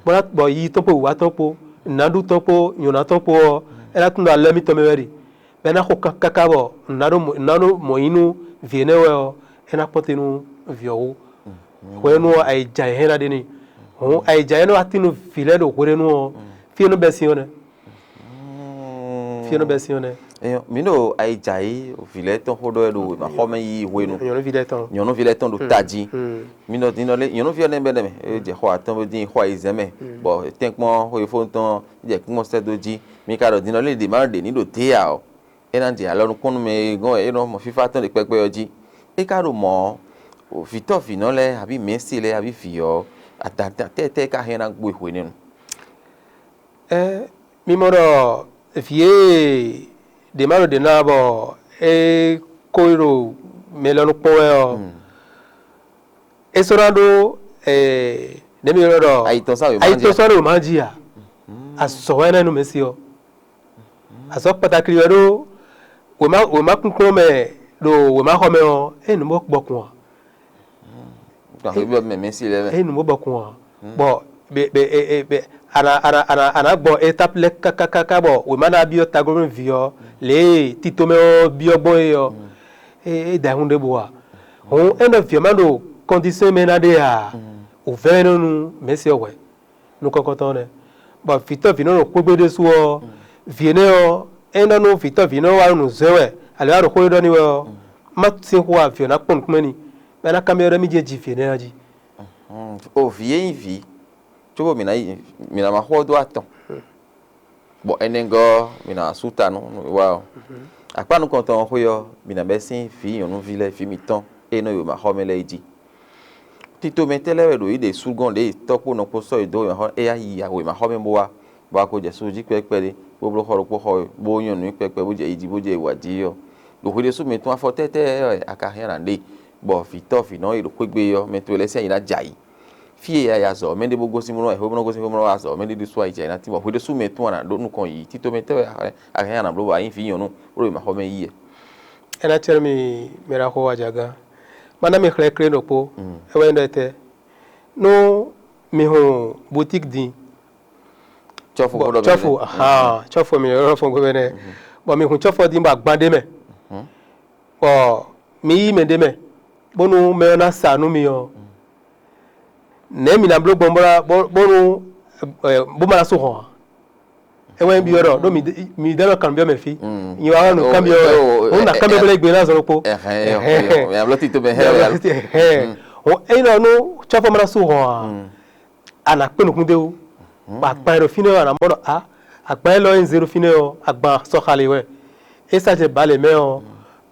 Bɔ ná bɔ yiyi tɔn kpó wǐwá tɔn kpó, nǎɖu tɔn kpó nyɔ̌ná tɔn kpó ɔ́, é ná tunwun ɖɔ alɔ mitɔn mɛ wɛ ɖe, bɔ é ná xo kan káká bɔ nǎɖo mɔ̌ nú vǐ énɛ́ wɛ ɔ́, é ná kpɔ́n te nú vǐ ɔ́ wú. Hwenu ɔ́, ayǐjǎ e hɛn ná ɖe n'i. Hǔn ayǐjǎ e nɔ wá tín nú vǐ lɛ́ɛ ɖo hweɖénu ɔ́, fí e nɔ bɛ́ sin ɔ́ nɛ́. Fí e nɔ bɛ́ sin ɔ́ nɛ́. Enyɔ, mǐ ɖo ayǐjǎ e vǐ lɛ́ɛ tɔn xó ɖɔ wɛ ɖo wěmaxɔmɛ yiyi hwenu. Nyɔ̌nuví lɛ́ɛ tɔn. Nyɔ̌nuví lɛ́ɛ tɔn ɖo tají. Mǐ ɖɔ din ɖɔ lé nyɔ̌nuví ɔ́ nɛ́ bɛ́ nɛ́ mɛ, é jɛ xɔ atɔn bó dín xɔ ayizɛ́n mɛ, bɔ tɛ́nkpɔ́n xweyífó tɔn jɛ kúnmɔ sɛ́ dó jí. Mǐ ka ɖɔ din ɖɔ lé ɖě ma ɖe ní ɖo dě ǎ ɔ́. É ná ɖi alɔ nukúnnú mɛ e gɔ́n wɛ é nɔ mɔ fífá tɔn ɖe kpɛkpɛ ɔ́ jí. É ka ɖo mɔ̌ ɔ́, vǐtɔ́ vǐnɔ lɛ́ɛ abǐ mɛ̌si lɛ́ɛ abǐ vǐ ɔ́, adǎntɛ́ tɛ́ ká hɛn ná gbo e hwenɛ́nu? Ɛ mi mɔ ɖɔ vǐ e ɖě ma ɖo ɖě ná bɔ é ko yi ɖo mɛ lɔ nukpɔ́n wɛ ɔ́, é sɔ́ ná ɖó nɛ̌ mi ylɔ́ ɖɔ Ayitɔ́sán wěma ayitɔ́sán ɖo má jí a? Azɔ̌ wɛ nɛ́ nú mɛ̌si ɔ́. Azɔ̌ kpatakli wɛ ɖó wěma wěma kúnkún mɛ ɖo wěmaxɔ mɛ ɔ́, é nǔ bɔ gbɔkun ɔ́. Gbàgbé bí ọmọ mi sí lẹ́mẹ̀. É nǔ bɔ gbɔkun ɔ́. Bɔ be be e e be ana ana ana ana gbɔ étape lɛ kákákáká bɔ wěma ná byɔ́ taglomɛ ví ɔ́ lě e tito mɛ ɔ́ byɔ́ gbɔn é ɔ́, é é da hun ɖěbǔ ǎ. Hǔn é nɔ vǐ ɔ́ ma ɖo kɔndisɛn mɛ ná ɖe ǎ. Wǔvɛ́ é nɔ nú mɛ̌si ɔ́ hwɛ̌. Nukɔntɔn nɛ́. Bɔ vǐtɔ́ vǐnɔ ɖo xwé gbe ɖésú ɔ́, vǐ énɛ́ ɔ́, é nɔ nú vǐtɔ́ vǐnɔ wá nǔ zɛ wɛ, alě wá ɖo xó ɖɔ n'i wɛ ɔ́, má sixú wa vǐ ɔ́ ná kpɔ́n nǔkún mɛ n'i, bɔ é ná kanbyɔ́ ɖɔ mì jɛ ji vǐ énɛ́ ɔ́ jí. O vǐ e nyí vǐ, cóbɔ mǐ ná yi mǐ ná ma xɔ dó atɔn, bɔ ɛnɛgɔ́ ɔ́, mǐ ná wá sú ta nú nǔwiwa ɔ́. Akpá nukɔntɔn ɔ́ xwé ɔ́, mǐ ná bɛ́ sín vǐ nyɔ̌nuví lɛ́ɛ vǐ mǐtɔn e nɔ yi wěmaxɔ mɛ lɛ́ɛ yi jí. Titomɛ tɛ́ lɛ́ɛ wɛ ɖo yě ɖe sú gɔ́n ɖě tɔ́ kpó nɔ kpó sɔ́ yě dó wěmaxɔ éyá yi wěmaxɔ mɛ bó wá, bɔ a ko jɛ susu jí kpɛ́kpɛ́ ɖé, bó bló xɔ ɖokpó xɔ we, bó nyɔ́ nǔ kpɛ́kpɛ́, bó jɛ yi jí, bó jɛ yi wǎ jí ɔ́, ɖo hwe ɖésú mɛ tɔn afɔ tɛ́tɛ́ wɛ a ka hɛn ná ɖe, bɔ vǐtɔ́ vǐnɔ e ɖo xwé gbe ɔ́, mɛ towe lɛ́ɛ sín ayi ná jɛ ayǐ. Fí e a yi azɔ̌, mɛɖé bó gosín bó nɔ wá, xwé bó nɔ gosín xwé bó nɔ wá azɔ̌, mɛɖé ɖésú ayi jɛ ayǐ ná tín, bɔ hwe ɖésú mɛ tɔn a nǎ ɖó nukɔn yǐ, titomɛ tɛ́ wɛ a hɛn a nǎ bló bɔ a nyí vǐ nyɔ̌nu bó ɖo wěmaxɔ mɛ yí wɛ. É ná cɛ́ nú mi mɛ ɖaxó wájagán. Má ná mi xlɛ́ klé ɖokpó, é wɛ nyí ɖɔ tɛ́. Nú mi hun butík din, Cɔ́fu bó ɖɔ cɔ́fu ahan cɔ́fu mi ylɔ́ fɔn gbé nɛ́, bɔ mi hun cɔ́fu ɔ́ din bɔ agban ɖ'é mɛ, bɔ mi yí mɛ ɖ'é mɛ, bónú mɛ ɔ́ ná sa nú mi ɔ́, nɛ̌ mi ná bló gbɔn bónú bó ma ná sú hɔn ǎ? É wɛ nyí byɔ́ ɖɔ ɖó mi ɖɛ́ nɔ kanbyɔ́ mɛ fí. Nyi wa nɔ kanbyɔ́ wɛ, òun ná kanbyɔ́ bó lɛ́ gbé ná zɔn ɖokpó. Yàblɔ tito bɛ hɛ yàlɔ. Ényí nɔ nú cɔ́fɔ ma ná sú hɔn ǎ, a nǎ kpé nukún d'é wú. Bɔ agban e ɖo fínɛ́ ɔ́, a nǎ mɔ ɖɔ a agban élɔ́ e un zé ɖo fínɛ́ ɔ́, agban sɔxalě wɛ. É sá jɛ balě mɛ ɔ́,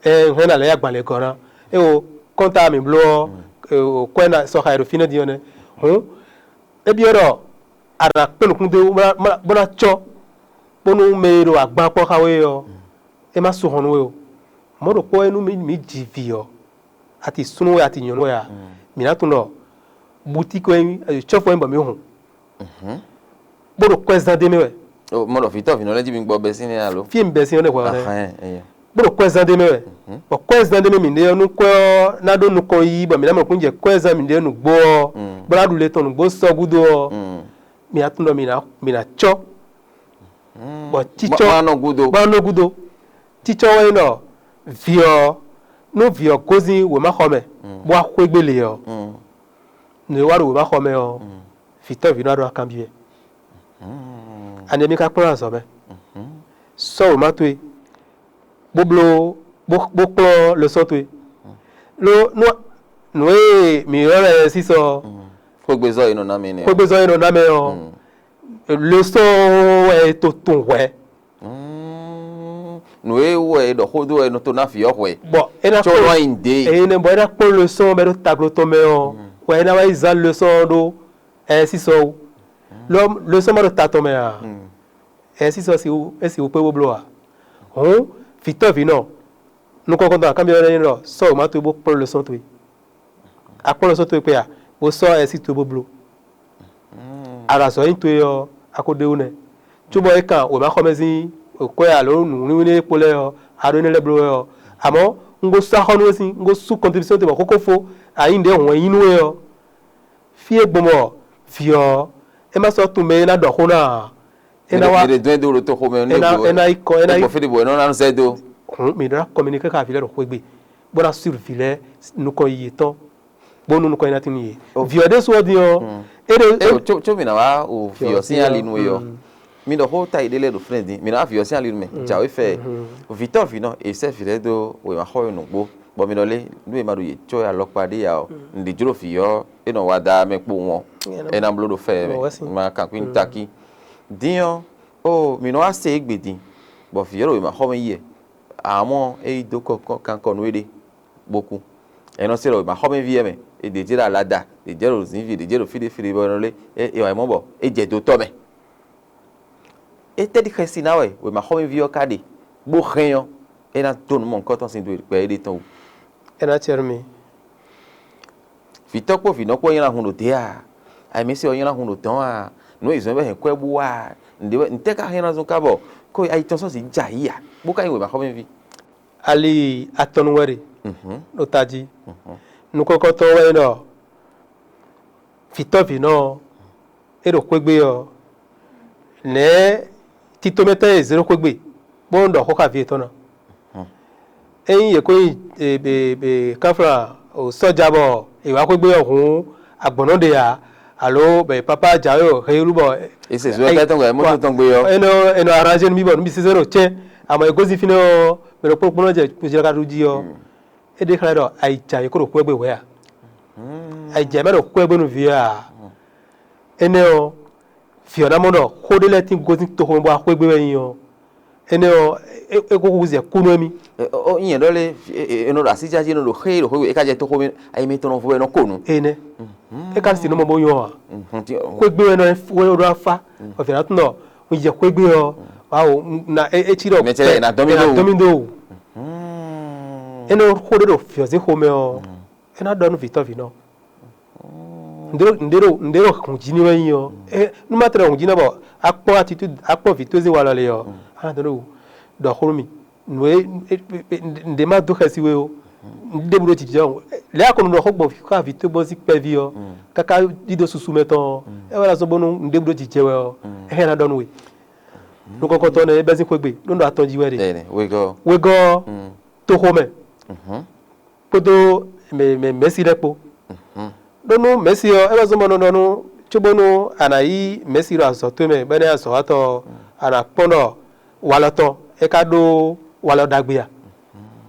ɛ un hɛn ná lɛ́ agban lě gɔ́ ná. É wo kɔ́nta mǐ bló ɔ́, kwɛ́ ná sɔxa e ɖo fínɛ́ din ɔ́ nɛ́. Hǔn é byɔ́ ɖɔ a nǎ kpé nukún d'é wú bó ná cɔ́ bónú mɛ e ɖo agban kpɔ́ xá we ɔ́, é má sú hɔn nú we o. Mɔ̌ ɖokpó wɛ nú mǐ ji vǐ ɔ́, a ti súnnu wɛ, a ti nyɔ̌nu wɛ a, mǐ ná tunwun ɖɔ butíki wɛ nyí cɔ́fu wɛ nyí bɔ mǐ hun, bó ɖo kwɛ́zán d'é mɛ wɛ. Mɔ ɖɔ vǐtɔ́ vǐnɔ lɛ́ɛ jí mi gbɔ bɛsín nɛ́ alo? Fí e mi bɛsín ɔ́ nɛ́ hwɛ ɔ́ nɛ́. Bó ɖo kwɛ́zán d'é mɛ wɛ. Bɔ kwɛ́zán d'é mɛ mǐɖée ɔ́, nú kwɛ́ ɔ́ ná ɖó nukɔn yiyi bɔ mǐ ná mɔ kún jɛ kwɛ́zán mǐɖée nǔgbó ɔ́, bó ná ɖu le tɔn nǔgbó sɔ́ gúdo ɔ́, mǐ ná tunwun ɖɔ mǐ ná mǐ ná cɔ́. Bɔ cícɔ́ Má nɔ gúdo. Má nɔ gúdo. Cícɔ́ wɛ nyí ɖɔ vǐ ɔ́, nú vǐ ɔ́ gosín wěmaxɔ mɛ, bó wá xwé gbe lě ɔ́, nǔ e wá ɖo wěmaxɔ mɛ ɔ́, vǐtɔ́ vǐnɔ ná ɖó akanbyɔ́ ɛ. Ani mi ka kplɔ́n azɔ̌ mɛ? Sɔ́ wěma towe, bó bló bó bó kplɔ́n lɛsɔ́ towe. Ló nú nǔ e mǐ ylɔ́ lɛ́ɛ sísɔ ɔ́, Xwégbezɔ́ e nɔ ná mi nɛ́. Xwégbezɔ́ e nɔ ná mɛ ɔ́, lɛsɔ́ wɛ e to tunwun hwɛ̌. Nǔ e wú wɛ è ɖɔ xó dó wɛ è nɔ to ná vǐ ɔ́ hwɛ. Bɔ é ná Tsɔ nɔ anyi dě. Eye nɛ bɔ é ná kpɔ́n lɛsɔ́ bɔ é ɖo taglo tɔn mɛ ɔ́, wɛ é ná wá yi zán lɛsɔ́ ɔ́ ɖó ɛyɛsísɔ wú. Lɔ lɛsɔ́ ma ɖo ta tɔn mɛ ǎ. Ɛyɛsísɔ si wú é si wú kpé bó bló ǎ. Hǔn vǐtɔ́ vǐnɔ nukɔn kɔn tɔn akanbyɔ́ lɛ́ɛ ɖɔ sɔ́ wěma towe bó kplɔ́n lɛsɔ́ towe. A kplɔ́n lɛsɔ́ towe kpé a, bó sɔ́ ɛyɛsí towe bó bló. A ɖo azɔ̌ nyi towe ɔ́, a ko ɖe wú nɛ́. Cóbɔ é kan wěmaxɔmɛzín kwɛ́ alo nǔwlíwlí e kpo lɛ́ɛ ɔ́, a ɖó énɛ́ lɛ́ɛ bló wɛ ɔ́. Amɔ̌ un ko sú axɔ́ nú we sín, un ko sú kɔntribúsyɔn towe bɔ xóxó fó, a nyí nǔɖé hɔn e nyí nú we ɔ́. Fí e gbɔn bɔ vǐ ɔ́, é ma sɔ́ tunwun mɛ e ná ɖɔ xó ná ǎ. É ná wá Mɛ ɖe dɔn do ɖo toxo mɛ é ná é ná yi kɔ é ná yi Gbɔ fí ɖe bɔ é nɔ ná zɛ do. Hǔn mǐ ɖó ná kɔminikɛ xá vǐ lɛ́ɛ ɖo xwé gbe, bó ná sú vǐ lɛ́ɛ nukɔn yiyi yětɔn, bónú nukɔn yi ná tín nú yě. Vǐ ɔ́ ɖésú ɔ́ din ɔ́, é ɖo Eo tso tso mi na wa o fi ɔ sin ali nu yɔ. Mi ɖɔ xó ta yi ɖe lɛ ɖo flɛn din mi na wa fi ɔ sin ali nu mɛ jawe fɛ. Vitɔ vi nɔ e sɛ vi lɛ do wema xɔ yi nugbo bɔ mi ɖɔ lé nu e ma ɖo ye tsɔ ya lɔkpa ɖe ya ɔ n ɖi jlo vi ɔ e nɔ wa da mɛ kpo wɔn e na blo ɖo fɛ mɛ ma kan kpi n taki. Din ɔ o mi nɔ wa se egbe din bɔ vi ɔ ɖo wema xɔ mɛ yi yɛ. Amɔ̌ é yi dó kɔkɔ kankɔ nú éɖée, bó kú. È nɔ se ɖɔ wěmaxɔmɛví wɛ mɛ, è ɖě jɛ ɖo alada, ɖě jɛ ɖo zǐnví, ɖě jɛ ɖo fí ɖé fí ɖé bɔ è nɔ lé, é é wǎ mɔ bɔ é jɛ dó tɔ́ mɛ. Étɛ́ ɖi xɛsi ná wɛ wěmaxɔmɛví ɔ́ ka ɖe, bó hɛn ɔ́, é ná dó nǔ mɔ̌hunkɔtɔn sín do gbɛ éɖée tɔn wú? É ná acɛ nú mi. Vǐtɔ́ kpó vǐnɔ kpó nylá hun ɖo dě a? Ayǐmísí ɔ́ nylá hun ɖo dɔ̌n a? Nǔ e zɔ́n wɛ hɛn kwɛ́ bú wá a? Ntɛ́ ka hɛn ná zɔn ká bɔ kó ayi tɔn sɔ́ zǐn jɛ ayǐ a? Bó ka nyí wěma xɔ́mɛví? Ali atɔn nu wɛ ɖe ɖo tají. Nukɔkɔtɔn wɛ nyí ɖɔ vǐtɔ́ vǐnɔ ɔ́, é ɖo xwé gbe ɔ́, nɛ̌ titomɛtɔ́ e zě ɖo xwé gbe bónú ɖɔ xó xá vǐ yětɔn ná? Ényí yě ko nyi káflán sɔ́ja bɔ è wǎ xwé gbe ɔ́ hǔn, agbɔ̌n nɔ ɖe ǎ, alo bɔ papá jǎwe o heyúlu bɔ Ese zwe kɛ tɔn gbe mɔto tɔn gbe ɔ. Enɔ enɔ arrangé nú mì bɔ nú mì sésé ɖo cɛ́n, àmọ́ è gosín fínɛ́ ɔ́, mɛ ɖokpónɔ jɛ kpojlá ka ɖu jí ɔ́, é ɖe xlɛ́ ɖɔ ayǐjǎ yě kó ɖo xwé gbe hwɛ̌ ǎ. Ayǐjǎ mɛ ɖo xwé gbe nú vǐ ɔ́ ǎ. Énɛ́ ɔ́, vǐ ɔ́ ná mɔ ɖɔ xó ɖé lɛ́ɛ tín gosín toxo mɛ bɔ axwé gbe wɛ nyí ɔ́, énɛ́ ɔ́, é é kó húzú zɛ kú nú émí. Ɔ nyɛ ɖɔ lé, e nɔ ɖo asíjá jí, e nɔ ɖo xé, e ɖo xwé, e ka jɛ toxo mɛ, ayi mɛ tɔn nɔ vo wɛ nɔ ko nu. Énɛ́ é ka si nɔ mɔ bó nyɔ ǎ. Xwé gbe wɛ nɔ wɛ ɖo afá, vǐ ɔ́ ná tunɔ un jɛ xwé gbe ɔ́, wawo na é cí ɖɔ Mɛ tɛ na dɔn mì ɖo. Dɔn mì ɖo. Énɛ́ xó ɖé ɖo vǐ ɔ́ sín xomɛ ɔ́, é ná ɖɔ nú vǐtɔ́ vǐ nɔ. Nǔɖé ɖo nǔɖé ɖo nǔɖé ɖo hǔn jí ní wɛ nyí ɔ́, é nú má tlɛ hǔn jí ná bɔ akpɔ́ atitúdi akpɔ́ vǐ towe sín walɔ lě ɔ́, á nǎ dɔn ɖó wǔ. Ɖɔ xó nú mì. Nǔ e nǔɖé má dó xɛsi we ó. Nǔɖé bu ɖó jijɛ ɔ́, lě akɔnu ɖɔ xó gbɔn xá vǐ towe gbɔn sín kpɛví ɔ́, káká ɖíɖó susu mɛ tɔn ɔ́, é wɛ ná zɔ́n bónú nǔɖé bu ɖó jijɛ wɛ ɔ́, é hɛn ná ɖɔ nú we. Nukɔkɔtɔn nɛ é bɛ́ sín xwé gbe, ɖó nɔ atɔn jí wɛ ɖe. Wegɔ́. Wegɔ́ ɔ́, toxo mɛ kpódó mɛ mɛ mɛ̌si lɛ́ɛ kpó. Ɖó nú mɛ̌si ɔ́, é wɛ zɔ́n bɔ nɔ ɖɔ nú cóbónú a nǎ yí mɛ̌si ɖo azɔ̌ towe mɛ, bɔ é ná nyí azɔ̌watɔ́ ɔ́, a nǎ kpɔ́n ɖɔ walɔ tɔn é ka ɖó walɔ ɖagbe a?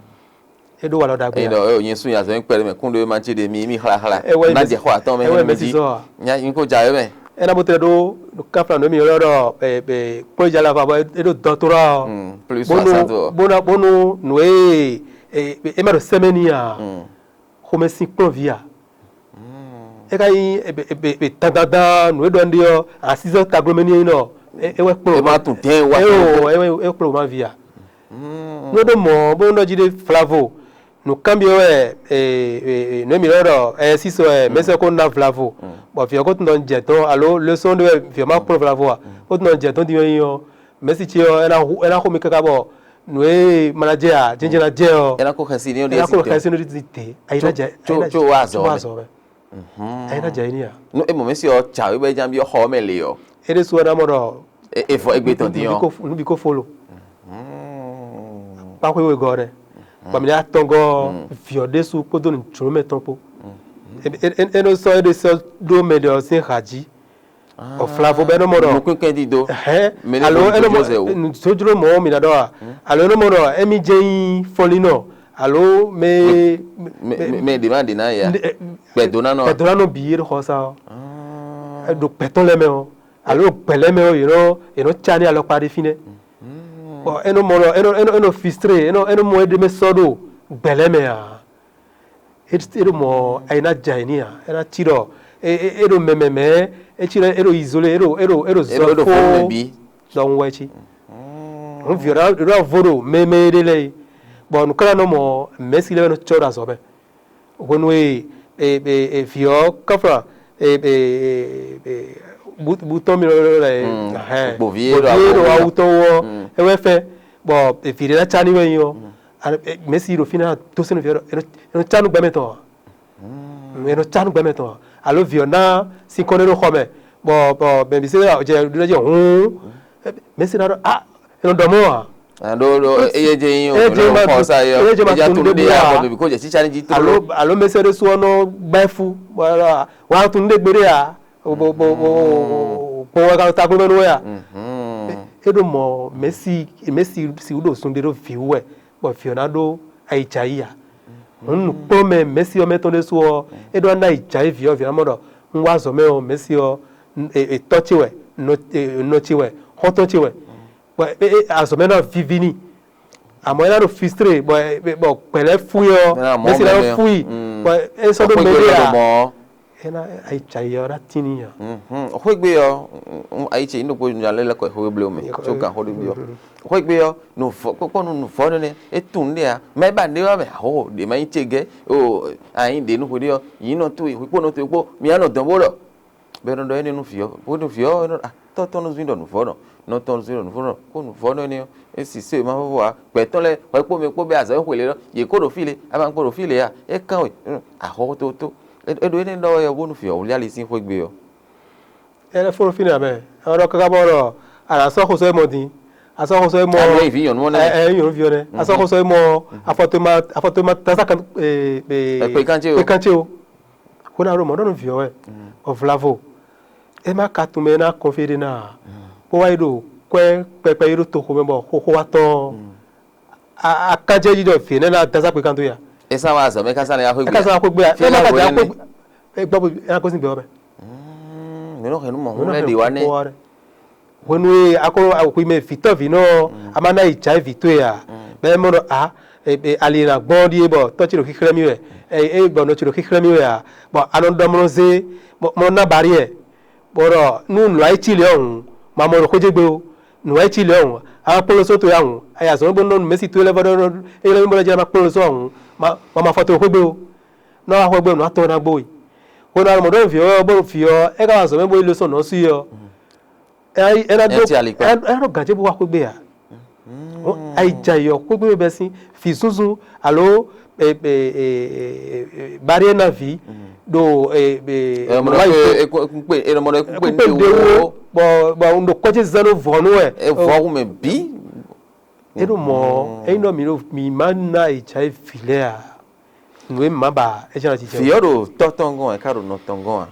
É ɖó walɔ ɖagbe Eyi a? Ɖɔ eo nyɛ sun yazɔn kpɛɖe mɛ kún ɖo ma ci ɖe mi mi xlaxla. Ewɛ Na mɛ- jɛ xɔ atɔn mɛ ewɛ hɛn mɛ mi ci jí. Zɔ a? Nya nyi ko ja wɛ mɛ. Ena bo tlɛ ɖo kafla nɔ mi yɔrɔ ɖɔ ɛ ɛ kpɔjala fa bɔ e ɖo dɔtɔla ɔ. Plus bonu soixante ɔ. Bona bonu nue e e ma ɖo sɛmɛni a xomɛ sin kplɔn vi a. E ka nyi e be e be e be dandandan nu e ɖɔ nɖe ɔ asizɔ taglomɛ ni e nɔ e wɛ kplɔ E ma tun dɛn wa. E o e wɛ e kplɔ ma vi a. Nu e ɖo mɔ bonu ɖɔ jí ɖe flavo. Nǔkanbyɔ́ wɛ nǔ e mǐ ylɔ́ ɖɔ ɛyɛsísɔ wɛ mɛ̌si ɔ́ ko ná vlavo, bɔ vǐ ɔ́ ko tunɔ jɛ dɔn alo lesɔn ɖé wɛ vǐ ɔ́ ma kplɔ́n vlavo a, ko tunɔ jɛ dɔn din wɛ nyí ɔ́, mɛ̌si ce ɔ́ é ná hu é ná xo mì káká bɔ nǔ e ma ná jɛ a jɛnjɛ ná jɛ ɔ́, É ná ko xɛsi ní é ná ko xɛsi ní ɖi te ayi ná jɛ Tso- tso- tso wá azɔ wá mɛ. Azɔ mɛ ayi ná jɛ yi ní a. Nú é mɔ mɛ̌si ɔ́ tsa wíwá é jan byɔ́ xɔ ɔ́ mɛ le ɔ́. É ɖésú ɔ́ ná mɔ ɖɔ É é vɔ égbé tɔn dín ɔ́. Nú bí kó folo. Kpáxwé wegɔ́ ɖɛ. Bɔ mǐ ɖe atɔngɔ́ vǐ ɔ́ ɖésú kpódó nǔjlómɛ tɔn kpó. É nɔ sɔ́ é ɖe sɔ́ ɖó mɛ ɖě ɔ́ sín ha jí. Bɔ flavo bɛ nɔ mɔ ɖɔ Nukúnkɛn dídó. Hɛn Mɛ ní alo ko é nɔ mɔ nǔjló zɛ wú. Nǔjlójló mɔ mǐ ná ɖɔ a? Alo é nɔ mɔ ɖɔ émí jɛ nyí fɔnlínɔ alo mɛ Mɛ mɛ- mɛ ɖě má ɖě ná ya. Gbɛdónánɔ a? Gbɛdónánɔ bǐ é ɖo xɔ sa ɔ́. Ɖo gbɛtɔ́ lɛ́ɛ mɛ ɔ́ alo gbɛ lɛ́ɛ mɛ ɔ́ yě nɔ yě nɔ cá ní alɔkpa ɖé fínɛ́. Bɔ é nɔ mɔ ɖɔ é nɔ é nɔ é nɔ fistré é nɔ é nɔ mɔ éɖée mɛ sɔ́ ɖo gbɛ lɛ́ɛ mɛ ǎ. É é ɖo mɔ ayi ná ja yi ní ǎ, é ná cí ɖɔ é é é ɖo mɛmɛ mɛ é cí ɖɔ é ɖo izolé é ɖo é ɖo é ɖo É ɖo- é ɖo zɔ fó fó mɛ bǐ. Ɖɔhun wɛ cí. Hǔn vǐ ɔ́ ɖo vo ɖo mɛmɛ ɖé lɛ́ɛ yi. Bɔ nǔkánánɔ mɔ mɛ̌si lɛ́ɛ wɛ nɔ cɔ́ ɖo azɔ̌ mɛ. Hwenu e e e e vǐ ɔ́ kɔ́flɔ́n e e e bu bu tɔn mi lɔ lɛ hɛn Gbòví e ɖo gbòví e ɖo awu awu tɔn wɔ ɛ wɛ fɛ bɔ vǐ ɖé ná cá ní wɛ nyi ɔ mɛsi ɖo fínɛ́ dó sɛnɛ fɛ ɛ nɔ cá nú gbɛmɛ tɔn ɛ nɔ cá nú gbɛmɛ tɔn alo vǐ ɔ́ ná sinkɔn ɖé ɖo xɔ mɛ bɔ bɔ mɛ mi se jɛ ɖo jɛ hǔn mɛsi ná ɖɔ ah ɛ nɔ ɖɔ mɔ a Alo ɖo eye dze nyi o Eye dze ɖo ma xɔ tu- sa yɔ eye dze ma edza tu tu nu ɖe ɖe ɖe ya a. Bɔ ɖo bi ko dze tsitsa ni dzi tro. Alo alo mɛsɛ ɖe su ɔnɔ gba ɛfu wa tu nu ɖe gbe ɖe ya. Bo bo bo bo bo wa ka ta klo mɛ nu ya. E ɖo mɔ mɛsi mɛsi si ɖo sun ɖe ɖo vi wɛ bɔ vi ɔna ɖo ayi dza yi ya. Hɔn nukpɔn mɛ mɛsi ɔmɛ tɔn ɖe su ɔ e ɖo ana yi dza yi vi ɔ vi ɔna mɔ ɖɔ n wa zɔ mɛ ɔ mɛsi ɔ etɔ ce wɛ nɔ ce wɛ xɔtɔn ce wɛ. Bɔ azɔ̌mɛ ná víví n'i. Amɔ̌ é ná ɖo fistré bɔ bɔ gbɛ̌ lɛ́ɛ fú i ɔ́, Mɛ ná mɔ mɛsi ná mɛ nɔ nɛ́. Fú i, Mm. Bɔ é sɔ́ ɖó Xwé mɛ gbe ɖé lɔ a? Mɔ. É ná ayi jayɔ ná tín n'i a? Mhm. Xwé gbe ɔ́, mm, ayi ce nyí ɖokpó nya lɛ́ lɛ́ kɔ xwé ble mɛ, Xwé-, tso gan xó ɖé ɔ́. Mhm. Xwé gbe ɔ́, nuvɔ kpɔkpɔ nu nuvɔ nɛnɛ, é tunwun ɖé a. Mɛ ba ɖé wá mɛ aho ɖě ma nyí ce gɛ́ o, anyi ɖě nu xwé ɖé ɔ́, yǐ nɔ towe, xwé kpó nɔ towe kpó, mi á nɔ dɔn bó lɔ. Bɔ è nɔ ɖɔ énɛ́ nú vǐ ɔ́, bó nú vǐ ɔ́, é nɔ ɖɔ, "Ah, tɔ́ tɔn nɔ zɔ́n ɖɔ nǔvɔ́ nɔ, nɔ tɔn nɔ zɔ́n ɖɔ nǔvɔ́ nɔ, kó nǔvɔ́ nɔ énɛ́ ɔ́, é si sé e ma vɔ́ vɔ ǎ, gbɛ̌ tɔn lɛ́ɛ, hwɛ kpó mɛ kpó bɛ́ azɔ̌ e xwe lě ɔ́, yě kó ɖo fí lě, a ma kpó ɖo fí lě a, é kán we, ahɔ́xótótó." É ɖo énɛ́ ɖɔ wɛ ɔ́, bónú vǐ ɔ́ wlí ali sín xwé gbe ɔ́. É lɛ́ fó ɖo fínɛ́ ǎ mɛ, é wá ɖɔ káká bɔ ɖɔ a nǎ sɔ́ xó sɔ́ é mɔ din, a sɔ́ xó sɔ́ é mɔ Alo é nyí vǐ nyɔ̌nu ɔ́ nɛ́. Ɛ, ɛ, é nyí nyɔ̌nu vǐ ɔ́ nɛ́, a sɔ́ xó sɔ́ é mɔ afɔtɔ́ ma afɔtɔ́ ma tasa kan, e, e, Ɛ, kpekánce o. Kpekánce o. Xó ná ɖo mɔ̌ ɖɔ nú vǐ ɔ́ wɛ, bɔ vlavo, é má ka tunwun mɛ e ná kɔnfí ɖé ná ǎ, bó wá yi ɖo kwɛ́ kpɛkpɛ yi ɖo toxo mɛ bɔ xóxó wá tɔ́n ɔ́, a- akájɛ jí ɖɔ vǐ énɛ́ ná dá sá kpekán dó ya. É sá wá azɔ̌ mɛ kása lɛ axwé É gbé. Ká sá xwé gbé ya, Fí é má ná ka hwenu jǎ nɛ́. Xwé gbé, é gbɔ bó é ná gosín gbɛ ɔ́ mɛ. Mm, mǐ nɔ hɛn nú mɔ̌ Mǐ nɔ lɛ́ɛ hɛn ɖe wá nɛ́. Xóxó wá ɖe. Hwenu e a ko axwimɛ vǐtɔ́vǐnɔ ɔ́, a ma ná yi jǎ vǐ towe ǎ. Bɔ é mɔ ɖɔ a, e- e- ali e ná gbɔn ɔ́ ɖíe bɔ tɔ́ ce ɖo xíxlɛ́ mì wɛ, e- e- bɔ nɔ ce ɖo xíxlɛ́ mì wɛ ǎ, bɔ a nɔ ɖɔ mɔ zé, mɔ ná barí ɛ, bɔ ɖɔ nú nǔ ayící lě ɔ́ hǔn, ma mɔ ɖo xwéjégbe ó, nǔ ayící lě ɔ́ hǔn, a ma kplɔ́n só towe ǎ hǔn, a yi azɔ̌ bó nɔ nú mɛ̌si towe lɛ́ɛ vɔ ɖɔ é lɛ́ mì bɔ lɛ́ jɛ ma kplɔ́n só ǎ hǔn, ma ma ma fɔ towe xwégbe ó, nɔ wá xwégbe nǔ atɔn ná gbo we. Hwenu e a ɖo mɔ̌ ɖɔ nú vǐ ɔ́ bónú vǐ ɔ́ é ka wá azɔ̌ mɛ bó yi losɔn nɔ̌ sí ɔ́, é ná é ná Ɛ ɖó ti alikpa. É ná ɖó gǎn ce bó wá xwégbe ǎ. Ayi jɛ ayɔ xwégbe bɛ sín vǐ súnsún alo barrière na vǐ ɖo Ɛ mɔ ɖɔ pé ekún pé ɛ mɔ ɖɔ ekún pé ekúkpé ní ɖe wo bɔ bɔ un ɖo kɔ́ ce zán ɖó vɔ̌ nú wɛ. Evɔ wu mɛ bí. É ɖo mɔ̌ é nyí ɖɔ mǐ ɖo mǐ má ná ayi jɛ ayé vǐ lɛ́ɛ ǎ. Nǔ e mǐ má ba é jɛ́n ná jijɛ. Vǐ ɔ́ ɖo tɔ́ tɔn gɔ́n ɛ ká ɖo nɔ tɔn gɔ́n a?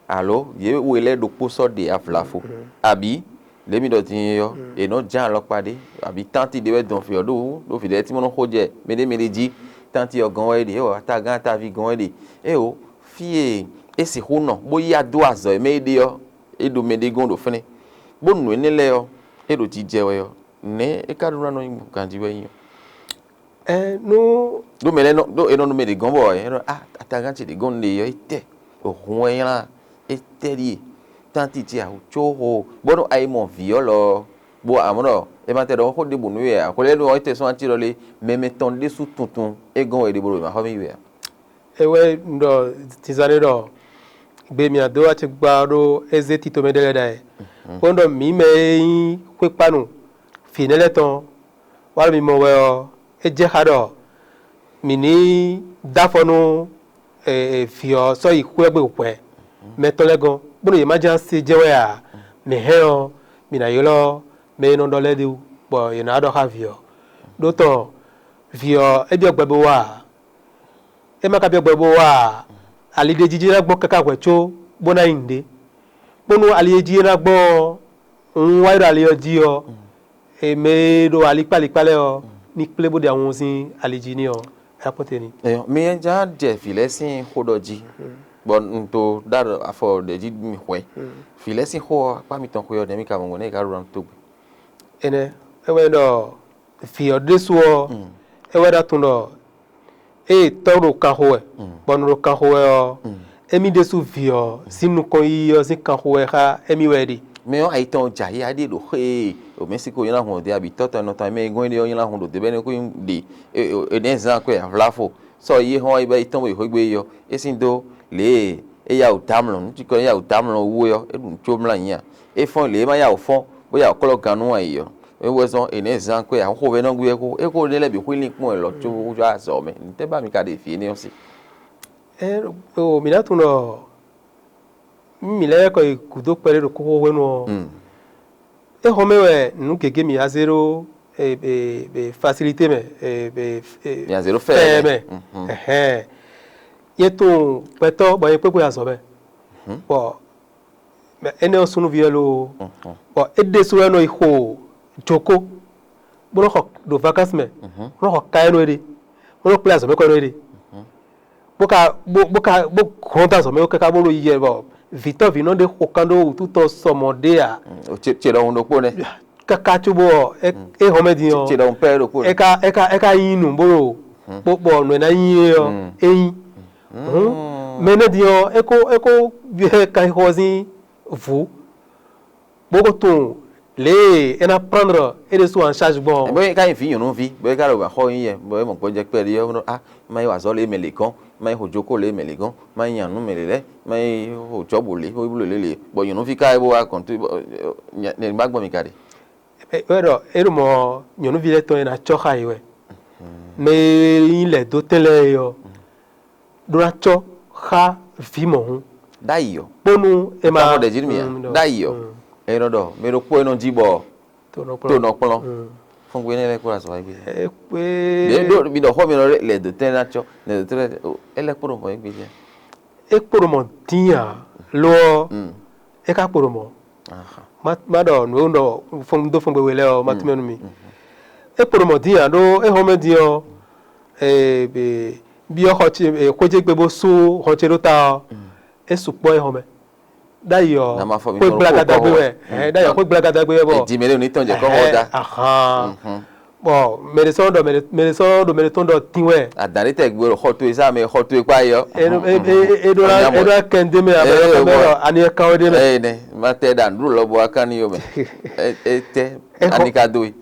Alo yě we lɛ́ɛ ɖokpó sɔ́ ɖe avlafo? Abǐ lě mi ɖɔ din é ɔ́, è nɔ́ ján alɔkpa ɖé, abǐ tánti ɖé wɛ dɔn vǐ ɔ́ ɖó wú, ɖó vǐ lɛ́ɛ tí mɔ nɔ xo jɛ mɛɖé mɛɖé jí. Tánti ɔ́ gɔ́n wɛ é ɖe, é wɔ atágán atáví gɔ́n wɛ é ɖe. Éeǒ, fí e é sixú nɔ bó yá dó azɔ̌ e mɛ é ɖe ɔ́, é ɖo mɛɖé gɔ́n ɖo fɛ́nɛ, bó nǔ énɛ́ lɛ́ɛ ɔ́, é ɖo jijɛ wɛ ɔ́, nɛ̌ é ka ɖó ná nɔ nyí ganjí wɛ nyí ɔ́? Ɛ nú Ɖó mɛ lɛ́ɛ nɔ ɖó è nɔ nú mɛ ɖě gɔ́n bɔ è nɔ a atagán ce ɖě gɔ́n ɖe ɔ́, é tɛ, òhun wɛ nylá, é tɛ ɖíe, tánti ce awu có xo, bónú a yi mɔ vǐ ɔ́ lɔ ɔ́, bó amɔ̌ ɖɔ è ma tɛ ɖɔ xó ɖěbǔ nú we ǎ, xwlɛ́nú ɔ́ é tɛ sɔ́ ná cí ɖɔ lé mɛ mɛtɔn ɖésú tuntun é gɔ́n wɛ ɖě bó ɖo mǎ xɔ mì we ǎ. É wɛ un ɖɔ zínzán ɖé ɖɔ gbe mǐ dó acɛkpikpa ɔ́ ɖó é zé tito mɛ ɖé lɛ́ɛ ɖ'ayǐ, bó un ɖɔ mǐ mɛ e nyí xwékpánu vǐ énɛ́ lɛ́ɛ tɔn wá ɖo mi mɔ wɛ ɔ́, é jɛ xá ɖɔ mǐ ní dó afɔ nú vǐ ɔ́ sɔ́ yi xwé ɔ́ gbe hwɛ̌ mɛ tɔn lɛ́ɛ gɔ́n, bónú yě má ján se jɛ wɛ ǎ, mǐ hɛn ɔ́, mǐ ná ylɔ́ mɛ e nɔ ɖɔ lɛ́ɛ ɖe wú, bɔ yě ná ɖɔ xá vǐ ɔ́. Ɖó tɔn, vǐ ɔ́, é byɔ́ gbɛ bó wá ǎ. É ma ka byɔ́ gbɛ bó wá ǎ, ali ɖé jí ná gbɔn káká hwɛ̌ có bó ná nyí nǔɖé. Bónú ali e jí é ná gbɔn ɔ́, un wá yi ɖo ali ɔ́ jí ɔ́, mɛ e ɖo alikpálikpá lɛ́ɛ ɔ́, ní kplé bó ɖe awɔn sín ali jí n'i ɔ́, é ná kpɔ́n te n'i. Ɛyɔ, mi ján jɛ vǐ lɛ́ɛ sín xó ɖɔ jí, bɔ un to ɖó afɔ ɖě jí mi hwɛ. Vǐ lɛ́ɛ sín xó ɔ́, akpá mitɔn xwe ɔ́, nɛ̌ mi ka mɔ gbɔn nɛ́ è ka ɖo ná to gbe? Énɛ́ é wɛ ɖɔ vǐ ɔ́ ɖésú ɔ́, é wɛ ɖo tunwun ɖɔ ée tɔ́ ɖo kan xo wɛ, bɔ nɔ ɖo kan xo wɛ ɔ́, émí ɖésú vǐ ɔ́ sín nukɔn yiyi ɔ́ sín kan xo wɛ xá émí wɛ é ɖe. Mɛ ɔ́ ayi tɔn jɛ ayé aɖíe ɖo xé e o Mɛsiko nylá hun ɖě abǐ tɔ́ tɔn nɔ tɔn mɛ e gɔ́n éɖée ɔ́ nylá hun ɖo debɛ́nɛ kó ɖe è nɛ́ zán akwɛ́ avlafo sɔ yi hɔn yi bɔ yi tɔn bo yi xwé gbe yi ɔ́, é sín dó lě e é ya wǔ dó amlɔ nú cikɔ é ya wǔ dó amlɔ wú é ɔ́, é ɖu nǔ có mlá nyi a? É fɔ́n lě e é ma ya wǔ fɔ́n bó ya wǔ klɔ́ gannú ayǐ ɔ́, é wɛ zɔ́n è nɛ́ zán akwɛ́ ahɔ́xovɛ́nɔ́ gbé ɔ́ kó é kó ɖe lɛ́ bǐ xwílín kpɔ́n wɛ lɔ có wú azɔ̌ mɛ. Ntɛ́ ba mi ka ɖe vǐ énɛ́ ɔ́ se? É o mǐ ná tunwun ɖɔ mǐ lɛ́ kɔ yi gǔdo kpɛɖé ɖo kóxó hwenu ɔ́, é hɔn mɛ wɛ nǔ gěgé mǐ wá zé ɖó facilité mɛ, Mǐ wá zé ɖó fɛ́ɛ fɛ́ɛ mɛ. Mɛ. Ɛhɛn. Nyɛ tunwun gbɛtɔ́ bɔ nyɛ kpékpé azɔ̌ mɛ, bɔ énɛ́ ɔ́ súnnuví wɛ loo, bɔ é ɖésú wɛ nɔ yi xo jokó, bó nɔ xɔ ɖo vacances mɛ, bó nɔ xɔ kayɛ́ nú éɖée, bó nɔ kplé azɔ̌ mɛ kɔ nú éɖée, bó ka bó bó ka bó hlɔ́n dó azɔ̌ mɛ káká bó ɖo yiyɛ bɔ vǐtɔ́vǐnɔ ɖé xo kan ɖó wǔtu tɔn sɔ mɔ̌ ɖé ǎ. Ce ce ɖɔhun ɖokpó nɛ́. káká cóbó ɔ́, é hɔn mɛ din ɔ́, Tsi ɖɔhun pɛ ɖokpó. é ka é ka é ka nyí nǔ bó ɖo bó bɔ nǔ e ná nyí é ɔ́, é nyí. Hǔn mɛ énɛ́ din ɔ́, é ko é ko byɔ́ kanxixɔ sín vǔ, bó ko tunwun lě e é ná prendre é ɖésú en charge gbɔn. Bó ka nyí vǐ nyɔ̌nuví, bó ka ɖo wǎ xɔ nyi yɛ, bó mɔ gbɔjɛ kpɛɖé ɔ́, bó nɔ a má yi wazɔ́ lě mɛ lě gɔ́n, má yi xo jokó lě mɛ lě gɔ́n, má yi nya nǔ mɛ lě lɛ́, má yi xo jɔ̌bu lě, bó yi bló lě lě, bɔ nyɔ̌nuví ka é bó wá kɔn tó, nɛ̌ bá gbɔn mi ka ɖe? Wɛ ɖɔ é ɖo mɔ nyɔ̌nuví lɛ́ɛ tɔn e ná cɔ́ xá yě wɛ. Mɛ e nyí lɛ̌ dó tɛn lɛ́ɛ é ɔ́, ɖó ná cɔ́ xá vǐ mɔ̌hun. Ɖ'ayǐ ɔ́, Kpónú é ma xɔ ɖe jí nú mì ǎ. Ɖ'ayǐ ɔ́, é nɔ ɖɔ mɛ ɖokpó e nɔ jí bɔ tó nɔ tó nɔ kplɔ́n. Fúngbé énɛ́ lɛ́ kó ɖo azɔ̌ wá gbé. Mǐ ɖo mǐ ɖɔ xó mì nɔ lɛ dǒ tɛn ná cɔ́, lɛ dǒ tɛn é lɛ́ kpó ɖo mɔ̌ gbé jɛ. É kpo ɖo mɔ̌ dín ǎ, lo ɔ́, é ka kpo ɖo mɔ̌. Má má ɖɔ nǔ e un ɖɔ fɔn dó fɔngbe we lɛ́ɛ ɔ́, má tún mɛ nú mi. É kpo ɖo mɔ̌ dín ǎ, ɖó é hɔn mɛ din ɔ́, ee, be- byɔ́ xɔ ce, ee, xwé ce gbe bó sú hɔn ce ɖó ta ɔ́, é sukpɔ́ é hɔn mɛ. Ɖ'ayǐ ɔ́, Nǎ ma fɔ mi xwé tɔn gblagadá kpó gbé kpó wɛ, ɛ ɖ'ayǐ ɔ́, xwé gblagadá gbé wɛ bɔ. Èjì mɛ ɖé ò ní tɔn jɛ kɔ́xɔ da. Ahán. Bɔ mɛ ɖé sɔ́ ɖɔ mɛ ɖé- mɛ ɖé sɔ́ ɖo mɛ ɖé tɔn ɖɔ tin wɛ. Àdǎn ɖé tɛ gbé ɖo xɔ towe sá mɛ xɔ towe kpá yi ɔ́. Eɖo eɖo eɖo la eɖo la kɛn dé mɛ abe Eh, kɛn mɛ bɔ- ɖɔ ani yɛ kan wɛ ɖé mɛ. Eye nɛ, ma tɛ ɖa nǔɖuɖu lɔ bɔ aká ní yó mɛ. Etɛ Exɔ- anika do yi.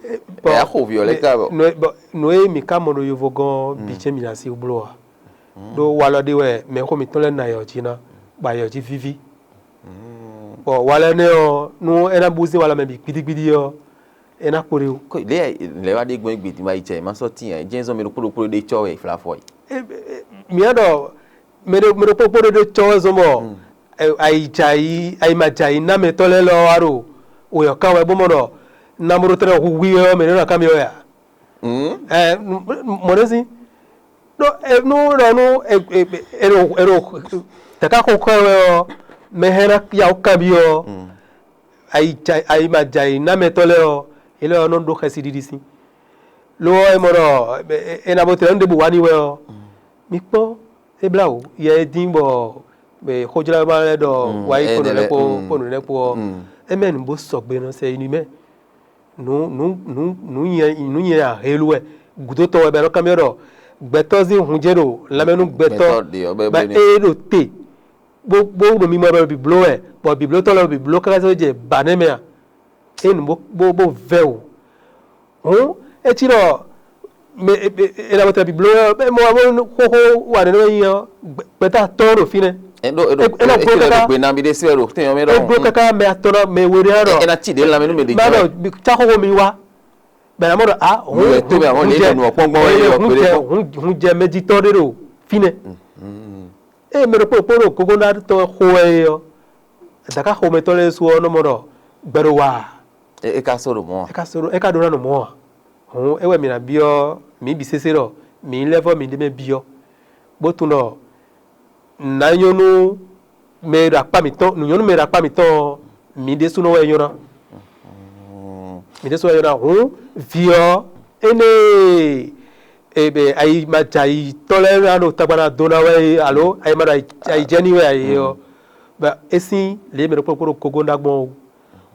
Bɔ- Ɛ axo vi ɔlɛ ka bɔ. Nɔ bɔ nɔ e mi ka mɔ ɖo yovo gɔn bi jɛ mi na si wublo wa. Ɖo walɔ ɖe wɛ mɛ xɔ mi tɔn lɛ na yɔ dzi na, ba yɔ dzi vivi. Bɔ walɔ ne ɔ nu e na bu zin walɔ mɛ bi gbidigbidi ɔ, e na kpo ɖe o. Ko le lɛ wa ɖe gbɔn egbe din wa yi tsɛ ma sɔ tin ɛ jɛn zɔn mi ɖokpo ɖokpo ɖe tsɔ wɛ fla fɔ yi. Mía ɖɔ mɛ ɖo mɛ ɖo kpokpo ɖe ɖe tsɔ wɛ zɔn bɔ ayi dza yi ayi ma dza yi na mɛ tɔ lɛ lɔ wa ɖo oyɔ kan wɛ bó mɔ ɖɔ na mo ɖo tɛnɛ hu wi wɛ mɛ ɖo na kan mi wɛ a. Ɛ mɔ ɖe si ɖo nu ɖɔ nu eɖo eɖo tɛka xo kɔ wɛ ɔ mɛ hɛn na yawo kan bi ɔ ayi dza ayi ma dza yi na mɛ tɔ lɛ ɔ yɛ lɛ ɔ nɔ ɖo xɛsi ɖiɖi si. Lo ɔ́, é mɔ ɖɔ é ná bó tlɛ nú ɖěbǔ wá n'i wɛ ɔ́, mi kpɔ́n é blá wǔ, yɛ é dín bɔ xójlɔ́má lɛ́ɛ ɖɔ wá yí kpó nǔ lɛ́ɛ kpó kpó nǔ lɛ́ɛ kpó ɔ́, é mɛ nǔ bó sɔgbe nɔ sɛ yi nú mɛ. Nǔ nǔ nǔ nǔ nyɛ nǔ nyɛ ǎ helu wɛ gǔdo tɔn wɛ bɔ é nɔ kanbyɔ́ ɖɔ gbɛtɔ́ zín hun jɛ́n ɖo lanmɛ nú gbɛtɔ́ Gbɛtɔ́ ɖe ɔ́, bɔ é bɔ bɛ́ n'i. É ɖo te bó bó ɖo mimɔ bɔ bǐbló wɛ bɔ bǐblótɔ́ lɛ́ɛ bǐbló káká sɔ́ jɛ bǎ nɛ́ mɛ a? É nu bó bó bó vɛ́ wǔ. Hǔn é cí ɖɔ mɛ è nɔ bɔtɛ bǐbló ɔ́, mɛ mɔ bó xóxó wa nɛ́ nɔ nyi ɔ́, gbɛtɔ́ atɔ́ɔ́n ɖo fínɛ́. Ɛ ɖo ɖo É- é nɔ é gblo ké káká. Ɖo gbe nami ɖé sí wɛ ɖo tɛn yɔn mɛ É gblo ɖɔ. káká mɛ atɔ́ɔ́n mɛ we ɖé ɖɔ. Ɛ na tsi ɖe lanmɛ nú mɛ ɖe Má jɔ. Ɖɔ tsá xóxó mi wá. Bɛ̀rẹ̀ mɔ ɖɔ a Nú ɛ tó bɛ àwọn lè nɔ nɔ kpɔ́ngbɔ́n wɛ yɔ hun péré jɛ kpɔ́n. hun- hun jɛ mɛjitɔ́ ɖé ɖo fínɛ́. Eye mɛ ɖokpó ɖokpó ɖo gogo ná tɔn xo wɛ é ɔ́, dǎká xomɛtɔ́ lɛ́ɛ su ɔ́ nɔ mɔ ɖɔ gbɛ ɖo wa. E e ka só ɖo mɔ. É ka só ɖó é ka ɖó ná nɔ mɔ̌ ǎ. Hǔn é wɛ mǐ ná byɔ́ mǐ bǐ sésé ɖɔ mǐ lɛ́ vɔ́ mǐɖée mɛ byɔ́, bó tunwun ɖɔ nǔ ná nyɔ́ nú mɛ e ɖo akpá mǐtɔn nǔ nyɔ́ nú mɛ e ɖo akpá mǐtɔn ɔ́, mǐ ɖésúnɔ wɛ é nyɔ́ ná. Mǐ ɖésúnɔ wɛ é nyɔ́ ná. Hǔn vǐ ɔ́, énɛ́ e e bɛ ayi ma jɛ ayitɔ́ lɛ́ɛ ná ɖo tagba ná dó ná wɛ é, alo ayi ma ɖo ayi- ayijɛ ní wɛ ayi ɔ́, bɔ é sín lě mɛ ɖokpó ɖokpó ɖo gogo ná gbɔn ó.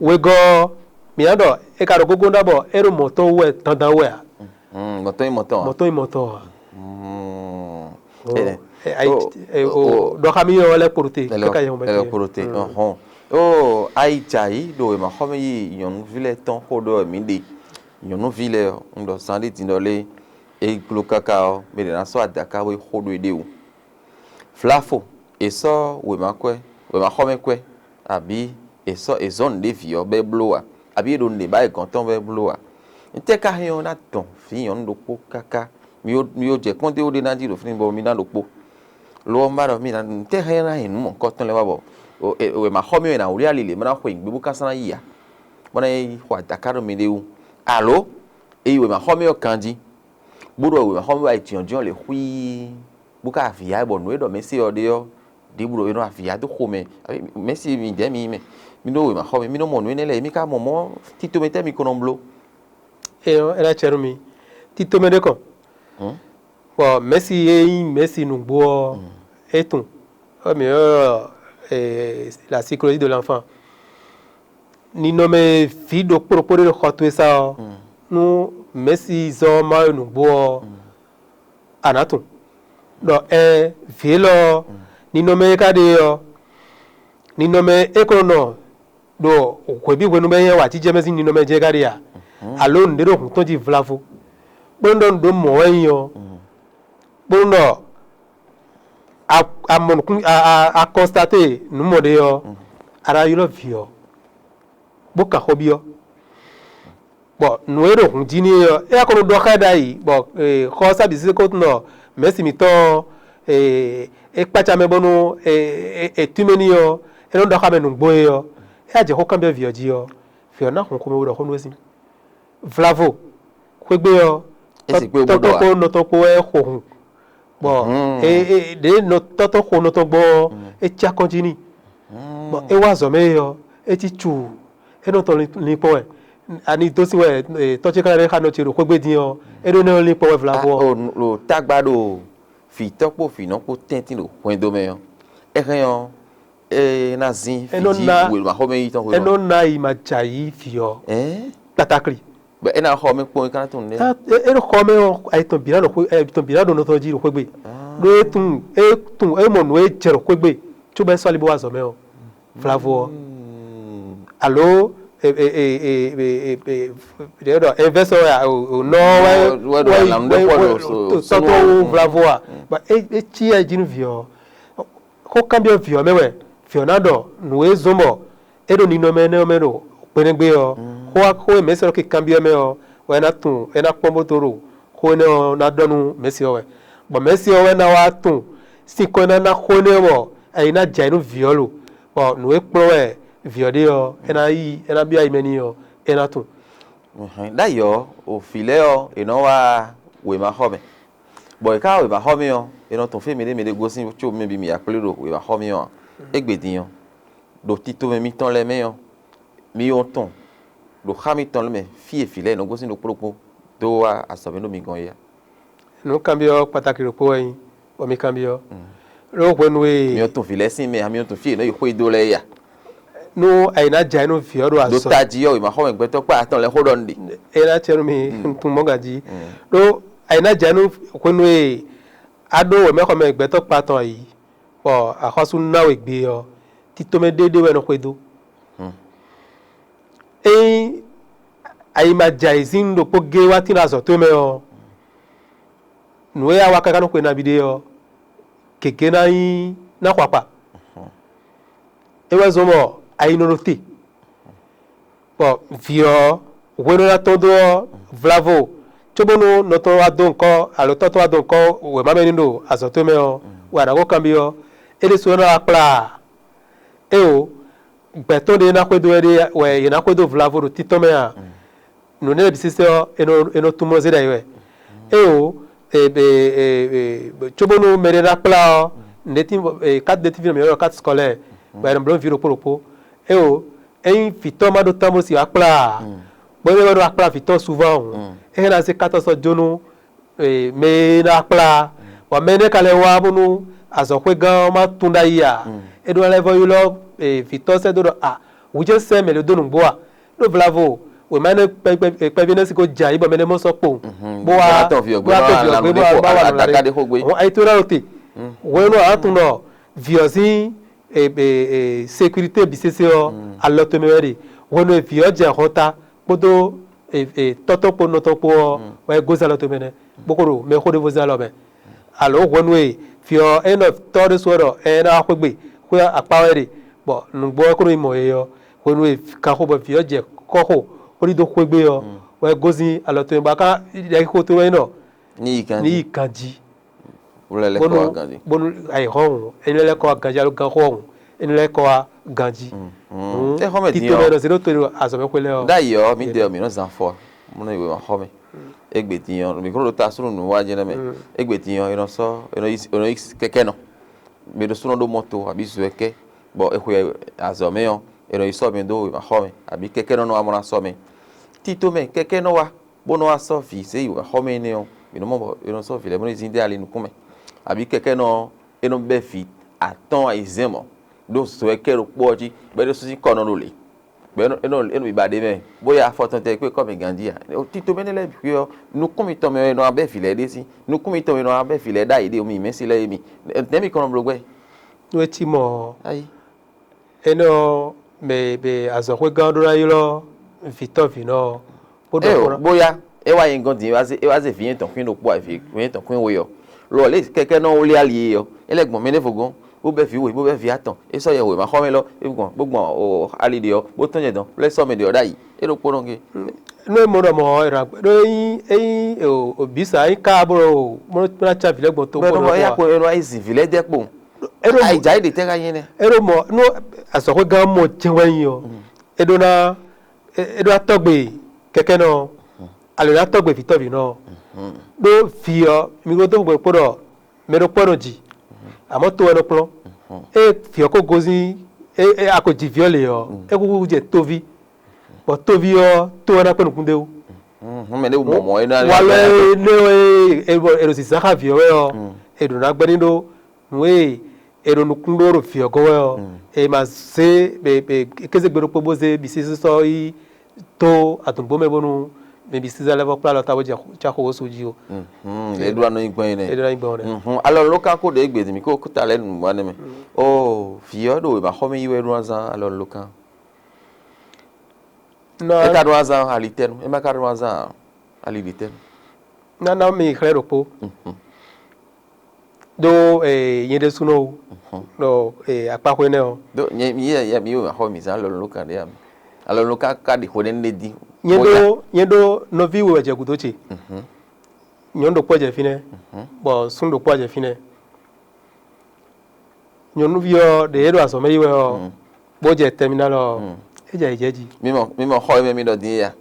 Wegɔ́ ɔ́, mǐ ná ɖɔ é ka ɖo gogo ná bɔ é ɖo mɔ̌ tɔn wú wɛ dandan wú wɛ ǎ. Mɔtɔn yi mɔtɔn. Mɔ̌ tɔn yi mɔ̌ tɔn ǎ. Ɛ- Ɛ- ayi- o- ɛ- o- o- Ɖɔ xá mi yɔ lɛ kpo ɖo te Ele kaka yɔ ele kporo te. Ɔhɔn. O ayi dza yi ɖo ema xɔ mi yi nyɔnuvi lɛ tɔn xo ɖɔ mi ɖe. Nyɔnuvi lɛ ɔ, un ɖɔ zan ɖe din ɖɔ lé e glo kaka ɔ, mi ɖe na sɔ adaka we xo ɖo eɖe o. Flafo, e sɔ wema kwɛ, wema xɔ mɛ kwɛ, abi e sɔ e zɔn nɖe vi ɔ bɛ blo wa, abi e ɖo nɖe ba e gɔn tɔn bɛ blo wa. Ntɛ ka hɛn ɔ na dɔn vi nyɔnu ɖokpo kaka mi yo mi yo jɛ kpɔn de wo ɖe na ji ɖo fini bɔ mi na ɖokpo. Lo ɔ́, un ba ɖɔ mi ná ntɛ hɛn ná nyi nǔ mɔ̌hunkɔtɔn lɛ́ɛ wá bɔ wema xɔ mi wɛ ná wlí ali lě bó ná xwe nǔgbé bó ka sɔ́ ná yi ǎ, bó ná yi xɔ adaka ɖo miɖée wú. Alo e yi wema xɔ mi ɔ́ ganjí, bó ɖɔ wema xɔ mi wá yi jǐnjɔ́n lě xwíí, bó ka avǐ ya bɔ nǔ e ɖɔ mɛ se ɔ́ ɖe ɔ́, ɖěbǔ ɖɔ è nɔ avǐ ya dó xomɛ. Mɛ̌ si mi dɛ̌ mi nyí mɛ? Mi ɖó wema xɔ mi, mi nɔ mɔ nǔ énɛ́ lɛ́ɛ, mi ka mɔ mɔ̌ tito mɛ tɛ́ mi ko nɔ bló? Eyɔ, é ná cɛ nú mi. Tito mɛ ɖé kɔn. Bɔ mɛ̌si e nyí mɛ̌si nǔgbó ɔ́, é tunwun. Ɔ mǐ ylɔ́ la psychologie de l'enfant. Ninɔmɛ vǐ ɖokpó ɖokpó ɖé ɖo xɔ towe sá ɔ́, nú mɛ̌si zɔ́ ɔ́ má wɛ nǔgbó ɔ́, a nǎ tunwun ɖɔ ɛ vǐ élɔ́ ɔ́, ninɔmɛ e ka ɖe ɔ́, ninɔmɛ e ko nɔ ɖo hwebǐ hwenu bɔ é nyí wǎjijɛ mɛ sín ninɔmɛ jɛ́n é ka ɖe a? Alo nǔɖé ɖo hǔn tɔn jí vlavo, bó nɔ́ ɖɔ nǔ ɖó mɔ̌ wɛ nyí ɔ́, bó nɔ́ ɖɔ a mɔ nǔkún a kɔnstaté nǔ mɔ ɖé ɔ́, a ná ylɔ́ vǐ ɔ́, bó kan xó byɔ́. Bɔ nǔ e ɖo hǔn jí n'i é ɔ́, é wá ko nɔ ɖɔ xá ɛ ɖ'ayǐ, bɔ xɔ ɔ́ sá bǐ zé kó tunwun ɖɔ mɛ̌si mǐtɔn ɔ́, é kpácá mɛ bónú è tún mɛ n'i ɔ́, é nɔ ɖɔ xá mɛ nǔgbó é ɔ́, é wá jɛ xó kanbyɔ́ vǐ ɔ́ jí ɔ́, vǐ ɔ́ ná hun xomɛ we ɖɔ xó nú é sín. Vlavo, xwé gbe ɔ́, É sì kpé bó ɖɔ ǎ. Tɔ́tɔ́ kpó nɔ tɔn kpó wɛ xo hun, bɔ é é ɖě nɔ tɔ́tɔ́ xo nɔ tɔn gbɔn ɔ́, é cí akɔ́n jí n'i, bɔ é wá azɔ̌ mɛ é ɔ́, é cí cuu, é nɔ tɔn lin kpɔ́n wɛ. Ani dó sin wɛ tɔ́ ce ka lɛ́ xa nɔ ce ɖo xwé gbe dín ɔ́, é ɖó énɛ́ ɔ́ lin kpɔ́n wɛ vlavo ɔ́. O ɖo tágbá ɖo vǐtɔ́ kpó vǐnɔ kpó tɛ́ntin ɖo hwɛndo mɛ ɔ́, é hɛn ɔ́, é ná zín É nɔ fíjí ná- wěmaxɔmɛ yí tɔn xwé é nɔ ná yi ma jɛ ayǐ vǐ ɔ́ Ɛ́n? kpatakli. Bɔ é ná xɔ mɛ kpɔn é ka ná tunwun nɛ́. É ɖo xɔ mɛ ɔ́, ayitɔn bǐ ná ɖo xwé ayitɔn bǐ ná ɖo nɔ tɔn jí ɖo xwé gbe. Ɖó é tunwun é tunwun é mɔ nǔ e jɛ ɖo xwé gbe, cóbɔ é sɔ́ ali bó wá azɔ̌ mɛ ɔ́, vlavo ɔ́. Alo ɖě ɖɔ invɛsɔ wɛ o nɔ wɛ Wɛ ɖo wɛ- alan nu ɖé wɛ- kpɔ ɖo wɛ- so- tɔtɔ so- wo vlavo a? Ba é é cí yɛ jí nú vǐ ɔ́. Xó kanbyɔ́ vǐ ɔ́ mɛ wɛ vǐ ɔ́ ná ɖɔ nǔ e zɔ́n bɔ é ɖo ninɔmɛ énɛ́ ɔ́ mɛ ɖo hwenɛ́gbe ɔ́, xó xó e mɛ̌si ɔ́ nɔ kanbyɔ́ mɛ ɔ́ wɛ é ná tunwun é ná kpɔ́n bó dó ɖo xó énɛ́ ɔ́ ná ɖɔ nú mɛ̌si ɔ́ wɛ. Bɔ mɛ̌si ɔ́ wɛ ná wá tunwun sín kɔn e ná ná xó énɛ́ ɔ́ bɔ ayi ná jɛ ayǐ nú vǐ ɔ́ lo, bɔ nǔ e kplɔ́n wɛ vǐ ɔ́ ɖe ɔ́, é ná yí é ná byɔ́ ayi mɛ n'i ɔ́, é ná tunwun. Ɖ'ayǐ ɔ́, o vǐ lɛ́ɛ ɔ́, è nɔ wá wěmaxɔmɛ, bɔ è ka wá wěmaxɔmɛ ɔ́, è nɔ tunwun fí e mɛɖé mɛɖé gosín có mɛ bǐ mǐ yá kplé ɖo wěmaxɔmɛ ɔ́ ǎ. Égbé din ɔ́, ɖo tito mɛ mitɔn lɛ́ɛ mɛ ɔ́, mi yɔ́n tɔn ɖo xá mitɔn lɛ́ɛ mɛ fí e vǐ lɛ́ɛ nɔ gosín ɖokpó ɖokpó dó wá azɔ̌ mɛ ɖo mi gɔ́n é ǎ. Nǔ kanbyɔ́ kpatáki ɖokpó wɛ nyí, bɔ mi kanbyɔ́. Ɖó hwenu e Mi yɔ́n tɔn vǐ lɛ́ɛ sín mɛ ǎ, mi yɔ́n tɔn fí e nɔ yi xwé dó lɛ́ɛ é ǎ. Nú ayi ná jɛ ayǐ nú vǐ ɔ́ ɖo Ɖo azɔ̌ tají ɔ́, wěmaxɔmɛ gbɛtɔ́ kpá atɔn lɛ́ɛ xó ɖɔ nú ɖi. É ná cɛ nú mi tunwun mɔ̌ ganjí. Ɖó ayi ná jɛ nú hwenu e a ɖó wěmɛxɔmɛ gbɛtɔ́ kpa tɔn ayǐ, bɔ axɔ́sú ná we gbe ɔ́, tito mɛ ɖéɖé wɛ nɔ xwedó. Ényí ayi ma jɛ ayǐ sín nǔ ɖokpó géé wá tín ɖo azɔ̌ towe mɛ ɔ́, nǔ e a wa káká nú xwe nabí ɖé ɔ́, gěgé ná nyí ná xɔ akpa. É wɛ zɔ́n bɔ ayi nɔ ɖo te, bɔ vǐ ɔ́ hwenu e ná tɔ́n dó ɔ́, vlavo, cóbónú nɔ tɔn wá dó ŋkɔ́ alo tɔ́ tɔn wá dó ŋkɔ́ wěma mɛ ní ɖo azɔ̌ towe mɛ ɔ́, wɛ a nǎ ko kanbyɔ́ ɔ́, é ɖésú ɔ́ ná wá kplá a? Éeǒ, gbɛ̌ tɔn ɖé ná xwedó wɛ ɖé wɛ yě ná xwedó vlavo ɖo títɔn mɛ a? Nǔ énɛ́ lɛ́ɛ bǐ sésé ɔ́, è nɔ è nɔ tunwun zé ɖ'ayǐ wɛ. Éeǒ, e, e, e, e, cóbónú mɛɖé ná kplá ɔ́, nǔɖé tín e, carte d'identité mǐ ylɔ́ ɖɔ carte scolaire, bɔ è nɔ bló vǐ ɖokpó ɖokpó. Éeǒ, ényí vǐ tɔn ma ɖó tán bó sì wá kplá ǎ, bɔ é wɛ ɖó wá kplá vǐ tɔn souvent hǔn, é hɛn ná zé carte ɔ́ sɔ́ jó nú e, mɛ e ná kplá, bɔ mɛ énɛ́ ka lɛ́ wá bónú azɔ̌xwégán ɔ́ má tún ɖ'ayǐ ǎ. É ɖó ná lɛ́ vɔ́ ylɔ́ e, vǐtɔ́ sɛ́ dó ɖɔ a, hǔ jɛ́n sɛ́ mɛ ɖě dó nǔgbó a? Ɖó vlavo, wěma énɛ́ kpɛví énɛ́ sí ko jɛ ayǐ bɔ mɛ énɛ́ mɔ sɔ́ kpowun, bó wá bó wá tɔn vǐ ɔ́ gbé, bó wá tɔn vǐ ɔ́ gbé, bó wá bó wá wà nǔ ná ɖé. Hɔn ayi tó ná ɖo te. Hwenu a nǎ tunwun ɖɔ vǐ ɔ́ sín sécurité bǐ sésé ɔ́, alɔ tɔn mɛ wɛ ɖe. Hwenu e vǐ ɔ́ jɛ hɔn ta kpódó tɔ́tɔ́ kpó nɔtɔ́ kpó ɔ́, wɛ é gosín alɔ tɔn mɛ nɛ́, bó ko ɖo mɛxó ɖěvo zán alɔ mɛ. Alo hwenu e vǐ ɔ́ é nɔ tɔ́ ɖésú ɔ́ ɖɔ ɛ é ná wá xwé gbe, xwé akpá wɛ é ɖe, bɔ nǔgbó ɔ́ é ko nɔ nyí mɔ̌ é ɔ́, hwenu e kanxo bɔ vǐ ɔ́ jɛ kɔ́xo bó ɖidó xwé gbe ɔ́, wɛ é gosín alɔ tɔn mɛ bɔ aká ɖɛxixo tɔn wɛ é nɔ Ní yi ní ganjí. yi ganjí. Wlɛ́ lɛ́ kɔ wá ganjí. Bónú ayǐ xɔ hǔn, énɛ́ lɛ́ kɔ wá ganjí alo gan xɔ hǔn, énɛ́ lɛ́ kɔ wá ganjí. Hǔn É xɔ mɛ din tito ɔ́. Mɛ nɔ zé ɖó to ɖo azɔ̌ mɛ xwé lɛ́ɛ ɔ́. Ɖ'ayǐ ɔ́, mí ɖe ɔ́, mǐ nɔ zán fɔ, mú nɔ yi wěma xɔ mɛ. Égbé din ɔ́, mǐ ko ɖo ta súnnu nǔ wá jɛ́n nɛ́ mɛ. Égbé din ɔ́, è nɔ sɔ́ è nɔ yí è nɔ yí kɛkɛ́ nɔ. Mɛ ɖo súnnu ɖó mɔto abǐ zɔ̌ kɛ́, bɔ è xwe azɔ̌ mɛ ɔ́, è nɔ yi sɔ́ mɛ dó wěma xɔ mɛ, abǐ kɛkɛ́ nɔ nɔ wá mɔ ná sɔ́ mɛ. Tito mɛ kɛkɛ́ nɔ wá, bó nɔ wá sɔ́ vǐ zé yi wěma xɔ mɛ énɛ́ ɔ́, mǐ nɔ mɔ bɔ è nɔ sɔ́ vǐ lɛ́ɛ bó nɔ yi zín dó ali nukún mɛ, abǐ kɛkɛ́ nɔ é nɔ bɛ́ vǐ atɔ́ɔ́n ayizɛ́n mɔ̌ ɖó zɔ̌ e kɛ ɖo kpó ɔ́ jí, bɔ é ɖésú sín kɔ nɔ ɖo lě. Bɔ é nɔ é nɔ é nɔ biba ɖ'é mɛ, bó yá afɔ tɔn tɛ kpé kɔ́ mɛ ganjí ǎ. Tito mɛ nɛ́ lɛ́ɛ bǐ xwé ɔ́, nukún mitɔn mɛ wɛ nɔ wá bɛ́ vǐ lɛ́ɛ ɖé sín, nukún mitɔn mɛ nɔ wá bɛ́ vǐ lɛ́ɛ ɖ'ayǐ ɖe mi mɛ̌si lɛ́ɛ é mi. Nɛ̌ mi kɔn nɔ bló gbɛ́? Nú é cí mɔ̌ ɔ́, ayí. Énɛ́ ɔ́, mɛ e mɛ azɔ̌xwégán ɔ́ ɖó ná ylɔ́ vǐtɔ́ vǐnɔ ɔ́, bó ɖɔ Ée xó o, ná. Bóyá é wá nyí gɔ́n din, é wá zé é wá zé vǐ nyɛ́tɔn xwín ɖokpó, a vǐ nyɛ́tɔn xwín we ɔ́, lo ɔ́ lě kɛkɛ́ nɔ wlí ali é ɔ́, é lɛ́ gbɔn mɛ ɖěvo gɔ́n, bó bɛ́ vǐ we, bó bɛ́ vǐ atɔn, é sɔ́ yɛ wěma xɔ mɛ lɔ, é gbɔn bó gbɔn ali ɖě ɔ́, bó tɔ́n jɛ dɔn, bó lɛ́ sɔ́ mɛ ɖě ɔ́ ɖ'ayǐ, é ɖokpónɔ gé. Nú é mɔ ɖɔ mɔ̌ ɔ́, è nǎ ɖó é nyí é nyí o bǐ sa é nyí ká bó ɖo bó ná cá vǐ lɛ́ɛ gbɔn tó Bɔ é nɔ bó ná xo é wá. Ko é nɔ wá yi zin vǐ lɛ́ɛ jɛ kpowun. É ɖo Ayi jǎ yi ɖe tɛ́ ka nyí nɛ́? É ɖo mɔ nú azɔ̌xwégán mɔ jɛ́n wɛ nyí ɔ́, é ɖó ná é ɖó ná tɔ́gbe kɛkɛ́nɔ ɔ́, alǒ ná tɔ́gbe vǐtɔ́vǐnɔ ɔ́. Ɖó vǐ ɔ́, mi ko dó xogbe kpó ɖɔ mɛ ɖokpó wɛ nɔ ji, amɔ̌ to wɛ nɔ kplɔ́n. Ée vǐ ɔ́ ko gosín é é a ko ji vǐ ɔ́ lě ɔ́, é kúkú jɛ tóví, bɔ tóví ɔ́ to wɛ ná kpé nukún d'é wú. Hɔn mɛ ɖé mɔ mɔ é ná Walɔ e ne e e ɖo zǐzán xá vǐ ɔ́ wɛ ɔ́, è ɖǒ ná gbɛ́ ní ɖó nǔ e è ɖo nukún ɖó ɖo vǐ ɔ́ gɔ́n wɛ ɔ́, è ma zé è è kéze gbe ɖokpó bó zé bǐ sísɔ́ yi dó adǔngbó mɛ bónú mɛ bǐ sísɔ́ lɛ́ vɔ́ kplá alɔ ta bó jɛ xo- cá xo wǒ su jí o. Hum, é ɖó anɔ nyi gbɔn é É nɛ. Ɖó ná nyí gbɔn nɛ. Hum, alɔ ló ká kó ɖe égbé mi kó kó ta lɛ́ nu wá nɛ mɛ. Oo, vǐ ɔ́ ɖo wěma xɔ mɛ yi wɛ ɖó azán alɔ ló ká. Nɔ É ka ɖó azán alitɛnu, é ma ka ɖó azán ali ɖitɛnu. Nana mi xlɛ́ ɖokpó. Hum. Ɖó eh, nyɛ ɖésúnɔ o, ɖo eh, akpáxwé nɛ́ ɔ́. Ɖó nyɛ mi yɛ yɛ mi yɛ wěma xɔ mi zán alɔ ló ká ɖe ami. Alɔ ló ká ka ɖi xo nɛ ɖe dín. Nyɛ ɖó nyɛ ɖó nɔví we wɛ jɛ gǔdo ce. Hum. Nyɔ̌nu ɖokpó wɛ jɛ fínɛ́, bɔ súnnu ɖokpó wɛ jɛ fínɛ́. Nyɔ̌nuví ɔ́ ɖě é ɖo azɔ̌ mɛ yi wɛ ɔ́, bó jɛ tɛminál ɔ́, é jɛ ayǐjɛ́ jí. Mi mɔ mi mɔ xɔ e mɛ mi ɖɔ din ya.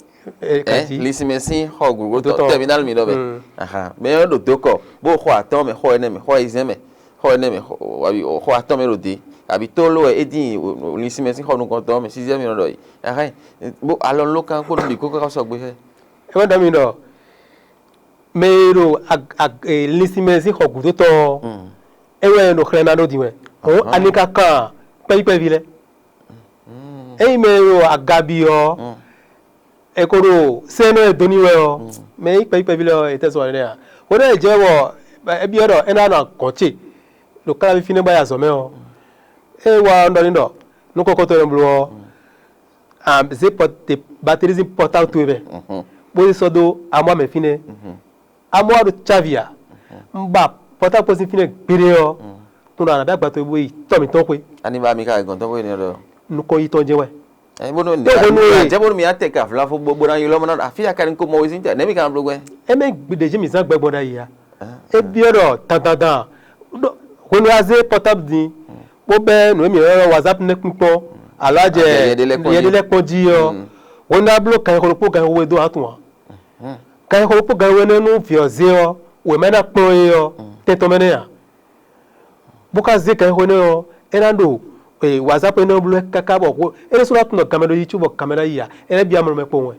Ɛ, ka jí. Lisimɛ sín xɔ gǔgútɔ Gǔgútɔ. Tɛminál mi ɖɔ mɛ. Ahan, mɛ ɔ́ ɖo dó kɔ, bó xɔ atɔ́ɔ́n mɛ, xɔ ɛnɛ mɛ, xɔ ayizɛ́n mɛ, xɔ ɛnɛ mɛ, xɔ atɔ́ɔ́n mɛ ɖo dě, abi tó ló wɛ é dín lisimɛ sín xɔ nukɔntɔn mɛ, sixième mi nɔ ɖɔ yi. Ahan, bó alɔ ló kan kpó nǔ ɖi kókó xɔ sɔgbe xɛ. É wɛ ɖɔ mi ɖɔ mɛ e ɖo ag- ag- e, linsin mɛ sín xɔ gǔdo tɔn ɔ́, é wɛ ɖo xlɛ́ ná ɖó din wɛ. Hɔn ani ka kan kpɛ́yíkpɛ́ví lɛ́ɛ. Ényí mɛ e ɖo agabi ɔ́, è ko ɖo sɛ́nɔ e dó n'i wɛ ɔ́, mɛ e nyí kpɛ́yíkpɛ́ví lɛ́ɛ ɔ́, è tɛ́ sɔ́ wǎ nɛ́ ǎ. Hwenɛ́ e jɛ wɔ é byɔ́ ɖɔ é ná nɔ agɔ̌n ce ɖo káláví fínɛ́ bá yi azɔ̌ mɛ ɔ́, é wá ɔ́ ɖɔ n'i ɖɔ nú kɔ́kɔ́tɔ́ e nɔ bló ɔ́, a zé pɔte batelizi pɔtawu towe mɛ, bó yi sɔ́ dó amɔ́ mɛ fínɛ́. Amɔ́ wá ɖo cávi a? Un ba pɔtawu kpó sín fínɛ́ gbeɖé ɔ́, tunɔ a nǎ ɖó agba towe bó yi tɔ́ mǐtɔn xwé. Ani ba mi ka gɔn tɔn xwé ne ɖɔ. Nukɔn yi tɔn jɛ́n wɛ. Ɛ bónú mi Tó hwenu e- jɛ bónú mi atɛ ka vlavo bó bó ná ylɔ́ mɔ ná afi ya ka ni ko mɔ wezin tɛ nɛ mi ka bló gbɛ. Eme ɖeji mi zán gbɛgbɔ ɖe ayi ya. E biɔ ɖɔ dandandan. Hwenu a zé pɔtabu din, bó bɛ́ nǔ e mǐ ylɔ́ ɖɔ whatsapp nɛ́ kpínkpɔ́n, alo a jɛ Yɛ ɖé lɛ́ɛ kpɔ́n yɛ ɖé jí. Lɛ́ɛ kpɔ́n jí ɔ́, hwenu a bló kan e xo ɖokpó kan e xo we dó hǎn tun ǎ. Kan e xo ɖokpó kan e xo énɛ́ nú vǐ ɔ́ zé ɔ́, wěma e ná kplɔ́n é ɔ́, tɛn tɔn mɛ nɛ́ ǎ. Bó ka zé kan e xo énɛ́ ɔ́, é ná ɖo whatsapp énɛ́ ɔ́ bló wɛ káká bɔ hwo é ɖésú ná tunɔ ganmɛ ɖo yi cóbɔ ganmɛ ná yi ǎ, é ná byɔ́ amlɔ mɛ kpowun wɛ.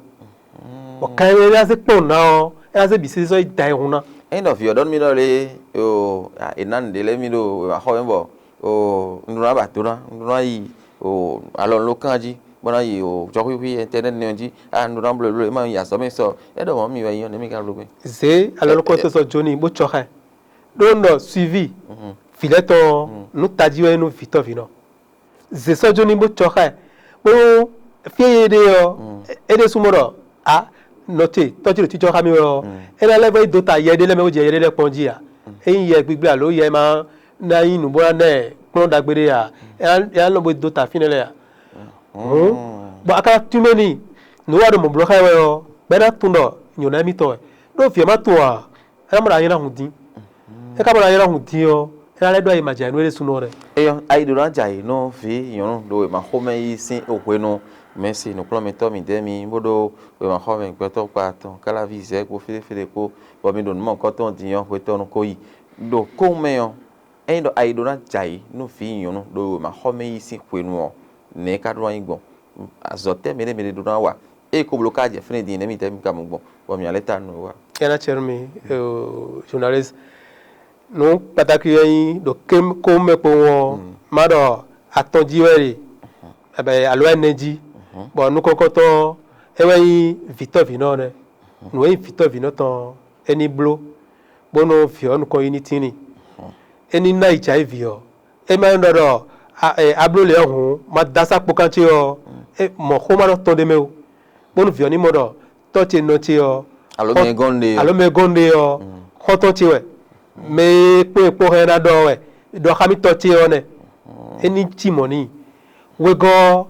Bɔ kan e ná zé kpɔ́n ná ɔ́, é ná zé bǐ sésé sɔ́ yi da e hun ná. Ényí ɖɔ vǐ ɔ́ ɖɔ nú mì ɖɔ lé, o, è nǎ nǔɖé lɛ́ɛ mì ɖo wěma xɔ mɛ bɔ, o, un ɖó ná ba do ná, un ɖó ná yi, o, alɔnulókan jí, bó ná yi, o, jɔxwíxwí ɛntɛnɛ́ti nɛ́ ɔ́ jí, a un ɖó ná bló bló, é ma yi azɔ̌ mɛ sɔ, é ɖɔ mɔ̌ mi wɛ nyí ɔ́, nɛ̌ mi ka bló gbé? Zě alɔnukɔ́tɔ́ sɔ jó n'i bó cɔ xá ɛ. Ɖó un ɖɔ suivi vǐ lɛ́ɛ tɔn ɔ́, nǔ tají wɛ é nú vǐtɔ́vǐnɔ. Zě sɔ́ jó n'i bó cɔ xá ɛ, bónú fí e é ɖe ɔ́, é ɖésú mɔ ɖɔ a nɔ ce tɔ́ ce ɖo cícɔ́ xá mì wɛ ɔ́, é ná lɛ́ vɔ yi dó ta yɛ ɖé lɛ́ɛ mɛ bó jɛ yɛ ɖé lɛ́ɛ kpɔ́n jí ǎ. Ényí yɛ gbígbí alo yɛ ma ná nyí nǔ bó ná ná ɛ kplɔ́n ɖagbe ɖé ǎ, é ná é ná nɔ bo dó ta fínɛ́ lɛ́ɛ ǎ. Hǔn, bɔ a ka ná tún mɛ n'i, nǔ wa ɖo mɔ̌ bló xá ɛ wɛ ɔ́, bɔ é ná tunwun ɖɔ nyɔ̌ná émítɔn wɛ. Ɖó vǐ ɔ́ ma tunwun ǎ, é ná mɔ ɖɔ a nylá hǔn dín. É ka mɔ ɖɔ a nylá hǔn dín ɔ́, é ná lɛ́ ɖó ayi ma jɛ ayǐ nú é ɖésúnɔ lɛ́ɛ. Eyɔ ayi ɖó ná jɛ ayǐ nú vǐ nyɔ̌nu ɖo wěma xomɛ yí sín hwenu mɛ si nǔkplɔ́nmɛtɔ́ mǐdɛɛ mi bó ɖó wěma xɔ mɛ gbɛtɔ́ kpa tɔn káláví zɛ̌ kpó féɖéféɖé kpó, bɔ mi ɖo nǔ mɔ̌hunkɔtɔn din ɔ́ hwetɔ́nu ko yi. Ɖo kóhun mɛ ɔ́, ényí ɖɔ ayi ɖó ná jɛ ayǐ nú vǐ nyɔ̌nu ɖo wěma xɔ mɛ yí sín hwenu ɔ́, nɛ̌ é ka ɖó ná nyí gbɔn? Azɔ̌ tɛ́ mɛ ɖé mɛ ɖé ɖó ná wa? Ée ko bló ká jɛ fínɛ́ din nɛ̌ mitɛ́ mi ka mɔ gbɔn, bɔ mǐ ná lɛ́ ta nǔ wa? Ena cɛnu mi, journaliste. Nǔ kpatákí wɛ nyí ɖo kóm mɛ kpowun ɔ́, má ɖɔ atɔn jí wɛ ɖe, alo ɛnɛ jí. Bɔ nukɔnkɔntɔn ɔ́, é wɛ nyí vǐtɔ́vǐnɔ ɔ́ nɛ́. Nǔ e nyí vǐtɔ́vǐnɔ tɔn ɔ́, é ní bló, bónú vǐ ɔ́ nukɔn yi ní tín n'i. É ní ná yi jǎ yi vǐ ɔ́. É ma nyí ɖɔ ɖɔ a- ɛ, a bló lě ɔ́ hǔn, ma da sá kpokán ce ɔ́, é mɔ xó ma nɔ tɔn ɖ'é mɛ ó. Bónú vǐ ɔ́ ní mɔ ɖɔ tɔ́ ce nɔ ce ɔ́, Alo mɛ e gɔ́n ɖe ɔ́. Alo mɛ e gɔ́n ɖe ɔ́, xɔ́ntɔn ce wɛ. Mɛ e kpó e kpó hɛn ná ɖɔ wɛ, ɖɔ xá mì tɔ́ ce ɔ́ nɛ́. É ní cí mɔ̌ n'i. Wegɔ́ ɔ́,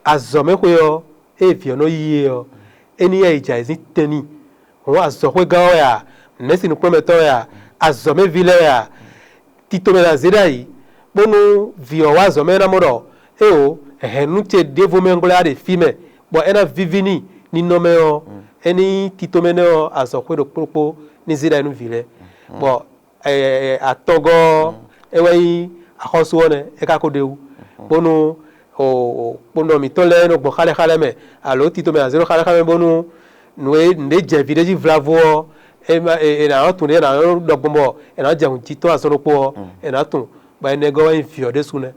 azɔ̌mɛxwé ɔ́, ée vǐ ɔ́ nɔ yí é ɔ́, é ní yá yi jɛ ayǐzín tɛn n'i. Hǔn azɔ̌xwégán ɔ́ wɛ a? Nɛ̌si nǔkplɔ́nmɛtɔ́ wɛ a? Azɔ̌mɛví lɛ́ɛ wɛ a? Tito mɛ ná zé ɖ'ayǐ, bónú vǐ ɔ́ wá azɔ̌ mɛ é ná mɔ ɖɔ éeǒ, hɛ̌nnu ce ɖěvo mɛ un gblɔ́ yá ɖe fí mɛ, bɔ é ná víví n'i ninɔmɛ ɔ́, é ní nyí tito mɛ nɛ́ ɔ́ azɔ̌xwé ɖokpó ɖokpó ní zé ɖ'ayǐ nú vǐ lɛ́ɛ. Bɔ atɔngɔ́ ɔ́, é wɛ nyí axɔ́sú ɔ́ nɛ́, é ka ko ɖ'é wú, bónú kponɔ mǐtɔn lɛ́ɛ e nɔ gbɔn xálɛ́xálɛ́ mɛ, alo tito mɛ azéɖó xálɛ́xálɛ́ mɛ, bónú nǔ e nǔɖé jɛ vǐ ɖé jí vlavo ɔ́, è nǎ nɔ́ tunwun ɖě è nǎ nɔ́ ɖɔ gbɔn bɔ è nǎ jɛ nǔ jí tɔn azɔn ɖokpó ɔ́, è nǎ tunwun, bɔ énɛ́ gɔ́ wɛ nyí vǐ ɔ́ ɖésú nɛ́.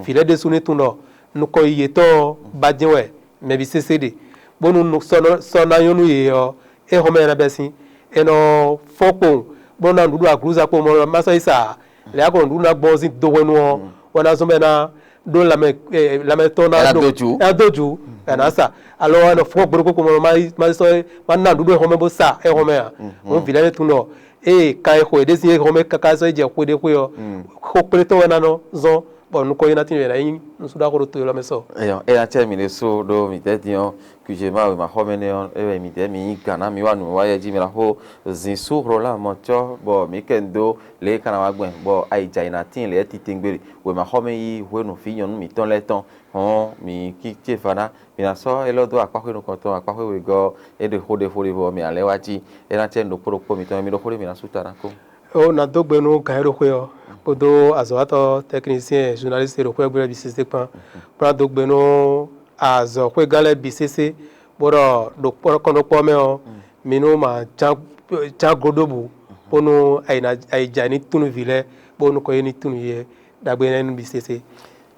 Vǐ lɛ́ɛ ɖésú ní tunwun ɖɔ nukɔn yiyi yětɔn ɔ́ ba jɛ́n wɛ mɛ bǐ sésé ɖe, bónú sɔ ná nyɔ́ nú yě ɔ́, é hɔn mɛ ná bɛ́ sín. È nɔ fɔ́n kpowun, bó nɔ ná nǔɖuɖu aglǔza kpowun, bɔ ma sɔ́ yi sa ǎ. Lě a ko nǔɖuɖu ná gbɔn ɔ́ sín do hwenu ɔ́, wɛ ná zɔ́n bɔ é ná ɖó lanmɛ lanmɛ tɔn ná ɖó jǔ. É ná dó jǔ, é ná sa. Alo wɛ nɔ fɔ́n gbeɖokpó kpowun, bɔ ma sɔ́ ma ná nǔɖuɖu e hɔn mɛ bó sa é hɔn mɛ ǎ. Hǔn vǐ lɛ́ɛ ní tunwun ɖɔ ée kan e xo yě ɖésú é hɔn mɛ káká sɔ́ yi jɛ xwe ɖé xwé ɔ́, xó kplé tɔn wɛ ná nɔ zɔ́n bɔ nukɔn yi ná tín wɛ ná nyí nusúɖaxó ɖo to élɔ́ mɛ sɔ. Eyɔ, é ná cɛ mǐ ɖésú ɖó mǐdɛɛ din ɔ́, kúzé ma wěma xɔ mɛ nɛ́ ɔ́, é wɛ mǐdɛɛ mǐ nyí gǎn ná mǐ wa nǔ wa yɛ jí mǐ ná xó zǐn sú hlɔ̌ lan mɔ cɔ́, bɔ mǐ kɛ dó lě e ka ná wá gbɛn, bɔ ayǐjǎ yi ná tíin lě titewungbe wěma xɔ mɛ yí hwenu vǐ nyɔ̌nu mǐtɔn lɛ́ɛ tɔn, hɔn mǐ cí ce va ná, mǐ ná sɔ́ élɔ́ dó akpáxwé nukɔntɔn, akpáxwé wegɔ́, é ɖe xó ɖěvo ɖěvo ɔ́, mǐ ná lɛ́ wá jí, é ná cɛ nǔ ɖokpó ɖokpó mǐtɔn e mǐ ɖo xó ɖé mǐ ná sú ta ná kó. Ó ná dó gbe nú gǎn e ɖo xwé ɔ́, kpódó azɔ̌watɔ́ tɛknísyɛn zunalísi e ɖo xwé ɔ́ gbe lɛ́ɛ bǐ sésé kpán, bó ná dó gbe nú azɔ̌xwégán lɛ́ɛ bǐ sésé, bó ɖɔ ɖo kɔn ɖokpó ɔ́ mɛ ɔ́, mi nú ma ján go ɖó bǔ, bónú ayǐjǎ ní tunwun vǐ lɛ́ɛ, bó nukɔn yi ní tunwun yɛ ɖagbe énɛ́ nú bǐ sésé.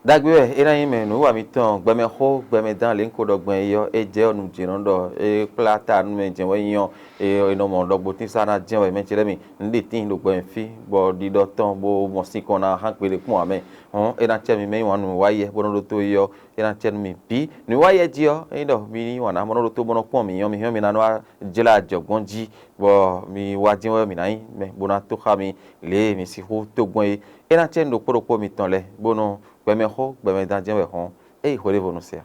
Ɖagbe wɛ é ná nyí mɛ nǔwiwa mitɔn gbɛmɛxó gbɛmɛdán lě un ko ɖɔ gbɔn é ɔ́, é jɛ ɔ́ nú jǐ nɔ ɖɔ é kplá ta nú mɛ jɛ́n wɛ nyí ɔ́, è nɔ mɔ ɖɔgbotínsá ná jɛ́n wɛ mɛ ce lɛ́ɛ mi. Un ɖe tíin ɖo gbɛ mɛ fí, bɔ ɖiɖɔ tɔn bó mɔ sinkɔn ná hán gbeɖé kpɔ́n ǎ mɛ. Hɔn é ná cɛ mi mɛ nyi wǎn nǔwiwa yɛ bó nɔ ɖótó é ɔ́, é ná cɛ nú mi bǐ. Nǔwiwa yɛ jí ɔ́, ényí ɖɔ mi yí wǎn ná bó nɔ ɖótó bó nɔ kpɔ́n mǐ ɔ́, mi hɛn mi ná nɔ wá jlá ajɔ̌gbɔn jí, bɔ mi wá jɛ́n wɛ mǐ ná nyí mɛ bó ná tó xá mi lě e mi sixú tó gbɔn é. É ná cɛ nú ɖokpó ɖokpó mitɔn lɛ́ɛ, bónú gbɛmɛxó gbɛmɛdán jɛ́n wɛ hɔn, é yi hweɖěvo nu se ǎ.